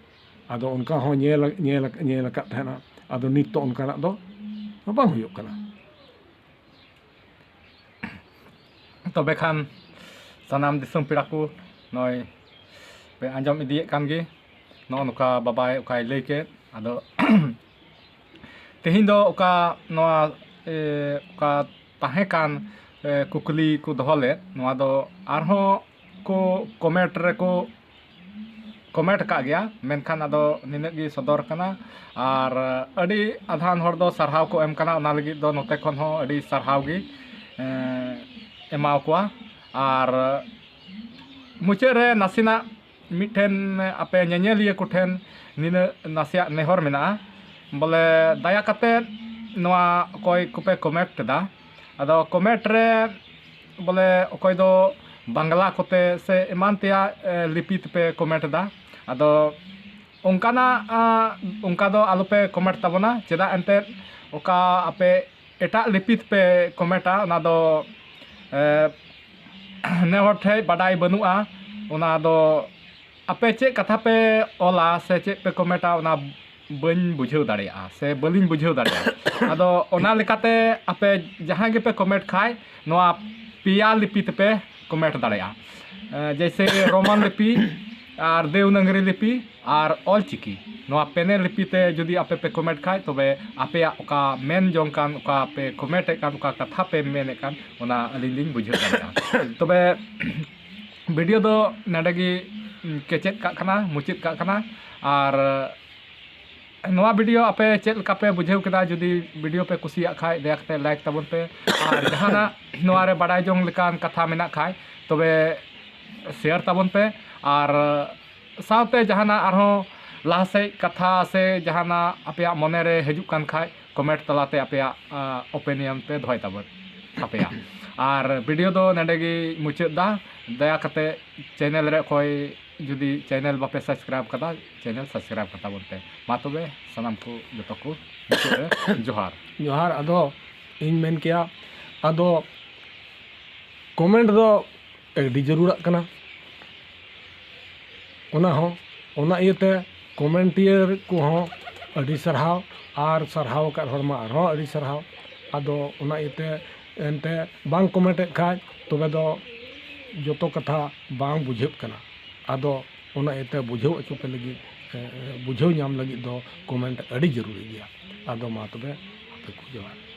ᱟᱫᱚ ᱚᱱᱠᱟ ᱦᱚᱸ ᱧᱮᱞ, ᱧᱮᱞ, ᱧᱮᱞ ᱟᱠᱟᱫ ᱛᱟᱦᱮᱱᱟ᱾ ᱟᱫᱚ ᱱᱤᱛ ᱫᱚ ᱚᱱᱠᱟᱱᱟᱜ ᱫᱚ ᱵᱟᱝ ᱦᱩᱭᱩᱜ ᱠᱟᱱᱟ᱾ ᱛᱚᱵᱮ ᱠᱷᱟᱱ ᱥᱟᱱᱟᱢ ᱫᱤᱥᱚᱢ ᱯᱮᱲᱟ ᱠᱚ ᱱᱚᱜᱼᱚᱭ ᱯᱮ ᱟᱸᱡᱚᱢ ᱤᱫᱤᱭᱮᱫ ᱠᱟᱱ ᱜᱮ, ᱱᱚᱜᱼᱚ ᱱᱚᱝᱠᱟ ᱵᱟᱵᱟᱭ ᱚᱠᱟᱭ ᱞᱟᱹᱭ ᱠᱮᱫ᱾ ᱟᱫᱚ ᱛᱮᱦᱮᱧ ᱫᱚ ᱚᱠᱟ ᱱᱚᱣᱟ, ᱮ, ᱚᱠᱟ ᱛᱟᱦᱮᱸ ᱠᱟᱱ, ᱮ, ᱠᱩᱠᱞᱤ ᱠᱚ ᱫᱚᱦᱚ ᱞᱮᱫ, ᱱᱚᱣᱟ ᱫᱚ ᱟᱨᱦᱚᱸ ᱠᱚ comment ᱨᱮᱠᱚ comment ᱟᱠᱟᱫ ᱜᱮᱭᱟ, ᱢᱮᱱᱠᱷᱟᱱ ᱟᱫᱚ ᱱᱤᱱᱟᱹᱜ ᱜᱮ ᱥᱚᱫᱚᱨ ᱠᱟᱱᱟ᱾ ᱟᱨ ᱟᱹᱰᱤ ᱟᱫᱷᱟᱱ ᱦᱚᱲ ᱫᱚ ᱥᱟᱨᱦᱟᱣ ᱠᱚ ᱮᱢ ᱠᱟᱱᱟ, ᱚᱱᱟ ᱞᱟᱹᱜᱤᱫ ᱫᱚ ᱱᱚᱛᱮ ᱠᱷᱚᱱ ᱦᱚᱸ ᱟᱹᱰᱤ ᱥᱟᱨᱦᱟᱣ ᱜᱮ, ᱮᱸ, ᱮᱢᱟᱣ ᱠᱚᱣᱟ᱾ ᱟᱨ ᱢᱩᱪᱟᱹᱫ ᱨᱮ ᱱᱟᱥᱮᱱᱟᱜ ᱢᱤᱫᱴᱷᱮᱱ ᱟᱯᱮ ᱧᱮᱧᱮᱞᱤᱭᱟᱹ ᱠᱚᱴᱷᱮᱱ ᱱᱤᱱᱟᱹᱜ ᱱᱟᱥᱮᱭᱟᱜ ᱱᱮᱦᱚᱨ ᱢᱮᱱᱟᱜᱼᱟ, ᱵᱚᱞᱮ ᱫᱟᱭᱟ ᱠᱟᱛᱮᱫ ᱱᱚᱣᱟ ᱚᱠᱚᱭ ᱠᱚᱯᱮ comment ᱮᱫᱟ, ᱟᱫᱚ comment ᱨᱮ ᱵᱚᱞᱮ ᱚᱠᱚᱭ ᱫᱚ ᱵᱟᱝᱞᱟ ᱠᱚᱛᱮ ᱥᱮ ᱮᱢᱟᱱ ᱛᱮᱭᱟᱜ, ᱮ, ᱞᱤᱯᱤ ᱛᱮᱯᱮ comment ᱮᱫᱟ᱾ ᱟᱫᱚ ᱚᱱᱠᱟᱱᱟᱜ, ᱟ, ᱚᱱᱠᱟ ᱫᱚ ᱟᱞᱚᱯᱮ comment ᱛᱟᱵᱚᱱᱟ, ᱪᱮᱫᱟᱜ ᱮᱱᱛᱮᱫ ᱚᱠᱟ ᱟᱯᱮ ᱮᱴᱟᱜ ᱞᱤᱯᱤ ᱛᱮᱯᱮ comment ᱟ, ᱚᱱᱟ ᱫᱚ, ᱮ, ᱱᱮ ᱦᱚᱲ ᱴᱷᱮᱡ ᱵᱟᱰᱟᱭ ᱵᱟᱹᱱᱩᱜᱼᱟ᱾ ᱚᱱᱟ ᱫᱚ ᱟᱯᱮ ᱪᱮᱫ ᱠᱟᱛᱷᱟ ᱯᱮ ᱚᱞᱟ ᱥᱮ ᱪᱮᱫ ᱯᱮ comment ᱟ, ᱚᱱᱟ ᱵᱟᱹᱧ ᱵᱩᱡᱷᱟᱹᱣ ᱫᱟᱲᱮᱭᱟᱜᱼᱟ ᱥᱮ ᱵᱟᱹᱞᱤᱧ ᱵᱩᱡᱷᱟᱹᱣ ᱫᱟᱲᱮᱭᱟᱜᱼᱟ᱾ ᱟᱫᱚ ᱚᱱᱟ ᱞᱮᱠᱟᱛᱮ ᱟᱯᱮ ᱡᱟᱦᱟᱸᱭ ᱜᱮᱯᱮ ᱠᱚᱢᱮᱱᱴ ᱠᱷᱟᱡ, ᱱᱚᱣᱟ ᱯᱮᱭᱟ ᱞᱤᱯᱤ ᱛᱮᱯᱮ ᱠᱚᱢᱮᱱᱴ ᱫᱟᱲᱮᱭᱟᱜᱼᱟ᱾ ᱮ, ᱡᱮᱭᱥᱮ ᱨᱳᱢᱟᱱ ᱞᱤᱯᱤ ᱟᱨ ᱫᱮᱣᱱᱟᱜᱽᱨᱤ ᱞᱤᱯᱤ ᱟᱨ ᱚᱞ ᱪᱤᱠᱤ, ᱱᱚᱣᱟ ᱯᱮᱱᱮ ᱞᱤᱯᱤ ᱛᱮ ᱡᱩᱫᱤ ᱟᱯᱮ ᱯᱮ ᱠᱚᱢᱮᱱᱴ ᱠᱷᱟᱡ, ᱛᱚᱵᱮ ᱟᱯᱮᱭᱟᱜ ᱚᱠᱟ ᱢᱮᱱ ᱡᱚᱝ ᱠᱟᱱ, ᱚᱠᱟ ᱯᱮ ᱠᱚᱢᱮᱱᱴ ᱮᱫ ᱠᱟᱱ, ᱚᱠᱟ ᱠᱟᱛᱷᱟ ᱯᱮ ᱢᱮᱱᱮᱫ ᱠᱟᱱ, ᱚᱱᱟ ᱟᱹᱞᱤᱧ ᱞᱤᱧ ᱵᱩᱡᱷᱟᱹᱣ ᱫᱟᱲᱮᱭᱟᱜᱼᱟ᱾ ᱛᱚᱵᱮ ᱵᱷᱤᱰᱤᱭᱳ ᱫᱚ ᱱᱚᱰᱮ ᱜᱮ ᱠᱮᱪᱮᱫ ᱠᱟᱜ ᱠᱟᱱᱟ, ᱢᱩᱪᱟᱹᱫ ᱠᱟᱜ ᱠᱟᱱᱟ᱾ ᱟᱨ ᱱᱚᱣᱟ ᱵᱷᱤᱰᱤᱭᱳ ᱟᱯᱮ ᱪᱮᱫ ᱞᱮᱠᱟ ᱯᱮ ᱵᱩᱡᱷᱟᱹᱣ ᱠᱮᱫᱟ? ᱡᱩᱫᱤ ᱵᱷᱤᱰᱤᱭᱳ ᱯᱮ ᱠᱩᱥᱤᱭᱟᱜ ᱠᱷᱟᱡ, ᱫᱟᱭᱟ ᱠᱟᱛᱮ ᱞᱟᱭᱤᱠ ᱛᱟᱵᱚᱱ ᱯᱮ᱾ ᱟᱨ ᱡᱟᱦᱟᱱᱟᱜ ᱱᱚᱣᱟ ᱨᱮ ᱵᱟᱰᱟᱭ ᱡᱚᱝ ᱞᱮᱠᱟᱱ ᱠᱟᱛᱷᱟ ᱢᱮᱱᱟᱜ ᱠᱷᱟᱡ, ᱛᱚᱵᱮ ᱥᱮᱭᱟᱨ ᱛᱟᱵᱚᱱ ᱯᱮ᱾ ᱟᱨ ᱥᱟᱶᱛᱮ ᱡᱟᱦᱟᱱᱟᱜ ᱟᱨᱦᱚᱸ ᱞᱟᱦᱟ ᱥᱮᱫ ᱠᱟᱛᱷᱟ ᱥᱮ ᱡᱟᱦᱟᱱᱟᱜ ᱟᱯᱮᱭᱟᱜ ᱢᱚᱱᱮ ᱨᱮ ᱦᱤᱡᱩᱜ ᱠᱟᱱ ᱠᱷᱟᱡ, ᱠᱚᱢᱮᱱᱴ ᱛᱟᱞᱟᱛᱮ ᱟᱯᱮᱭᱟᱜ, ᱟ, ᱚᱯᱤᱱᱤᱭᱚᱱ ᱯᱮ ᱫᱚᱦᱚᱭ ᱛᱟᱵᱚᱱ, ᱟᱯᱮᱭᱟᱜ᱾ ᱟᱨ ᱵᱷᱤᱰᱤᱭᱳ ᱫᱚ ᱱᱚᱰᱮ ᱜᱮ ᱢᱩᱪᱟᱹᱫ ᱫᱟ᱾ ᱫᱟᱭᱟ ᱠᱟᱛᱮ ᱪᱮᱱᱮᱞ ᱨᱮ ᱚᱠᱚᱭ ᱡᱩᱫᱤ ᱪᱮᱱᱮᱞ ᱵᱟᱯᱮ ᱥᱟᱵᱥᱠᱨᱟᱭᱤᱵ ᱠᱟᱫᱟ, ᱪᱮᱱᱮᱞ ᱥᱟᱵᱥᱠᱨᱟᱭᱤᱵ ᱠᱟᱛᱟ ᱵᱚᱱ ᱯᱮ᱾ ᱢᱟ ᱛᱚᱵᱮ ᱥᱟᱱᱟᱢ ᱠᱚ ᱡᱚᱛᱚ ᱠᱚ ᱢᱩᱪᱟᱹᱫ ᱨᱮ ᱡᱚᱦᱟᱨ᱾ ᱡᱚᱦᱟᱨ᱾ ᱟᱫᱚ ᱤᱧ ᱢᱮᱱ ᱠᱮᱭᱟ, ᱟᱫᱚ ᱠᱚᱢᱮᱱᱴ ᱫᱚ ᱟᱹᱰᱤ ᱡᱟᱹᱨᱩᱲᱟᱜ ᱠᱟᱱᱟ᱾ ᱚᱱᱟ ᱦᱚᱸ, ᱚᱱᱟ ᱤᱭᱟᱹᱛᱮ ᱠᱚᱢᱮᱱᱴᱤᱭᱟᱹᱨ ᱠᱚᱦᱚᱸ ᱟᱹᱰᱤ ᱥᱟᱨᱦᱟᱣ, ᱟᱨ ᱥᱟᱨᱦᱟᱣ ᱟᱠᱟᱫ ᱦᱚᱲ ᱢᱟ ᱟᱨᱦᱚᱸ ᱟᱹᱰᱤ ᱥᱟᱨᱦᱟᱣ᱾ ᱟᱫᱚ ᱚᱱᱟ ᱤᱭᱟᱹᱛᱮ ᱮᱱᱛᱮ ᱵᱟᱝ ᱠᱚᱢᱮᱱᱴ ᱮᱫ ᱠᱷᱟᱡ, ᱛᱚᱵᱮ ᱫᱚ ᱡᱚᱛᱚ ᱠᱟᱛᱷᱟ ᱵᱟᱝ ᱵᱩᱡᱷᱟᱹᱜ ᱠᱟᱱᱟ᱾ ᱟᱫᱚ ᱚᱱᱟ ᱤᱭᱟᱹᱛᱮ ᱵᱩᱡᱷᱟᱹᱣ ᱦᱚᱪᱚ ᱯᱮ ᱞᱟᱹᱜᱤᱫ, ᱮ, ᱵᱩᱡᱷᱟᱹᱣ ᱧᱟᱢ ᱞᱟᱹᱜᱤᱫ ᱫᱚ ᱠᱚᱢᱮᱱᱴ ᱟᱹᱰᱤ ᱡᱟᱹᱨᱩᱲᱤ ᱜᱮᱭᱟ᱾ ᱟᱫᱚ ᱢᱟ ᱛᱚᱵᱮ ᱟᱯᱮ ᱠᱚ ᱡᱚᱦᱟᱨ᱾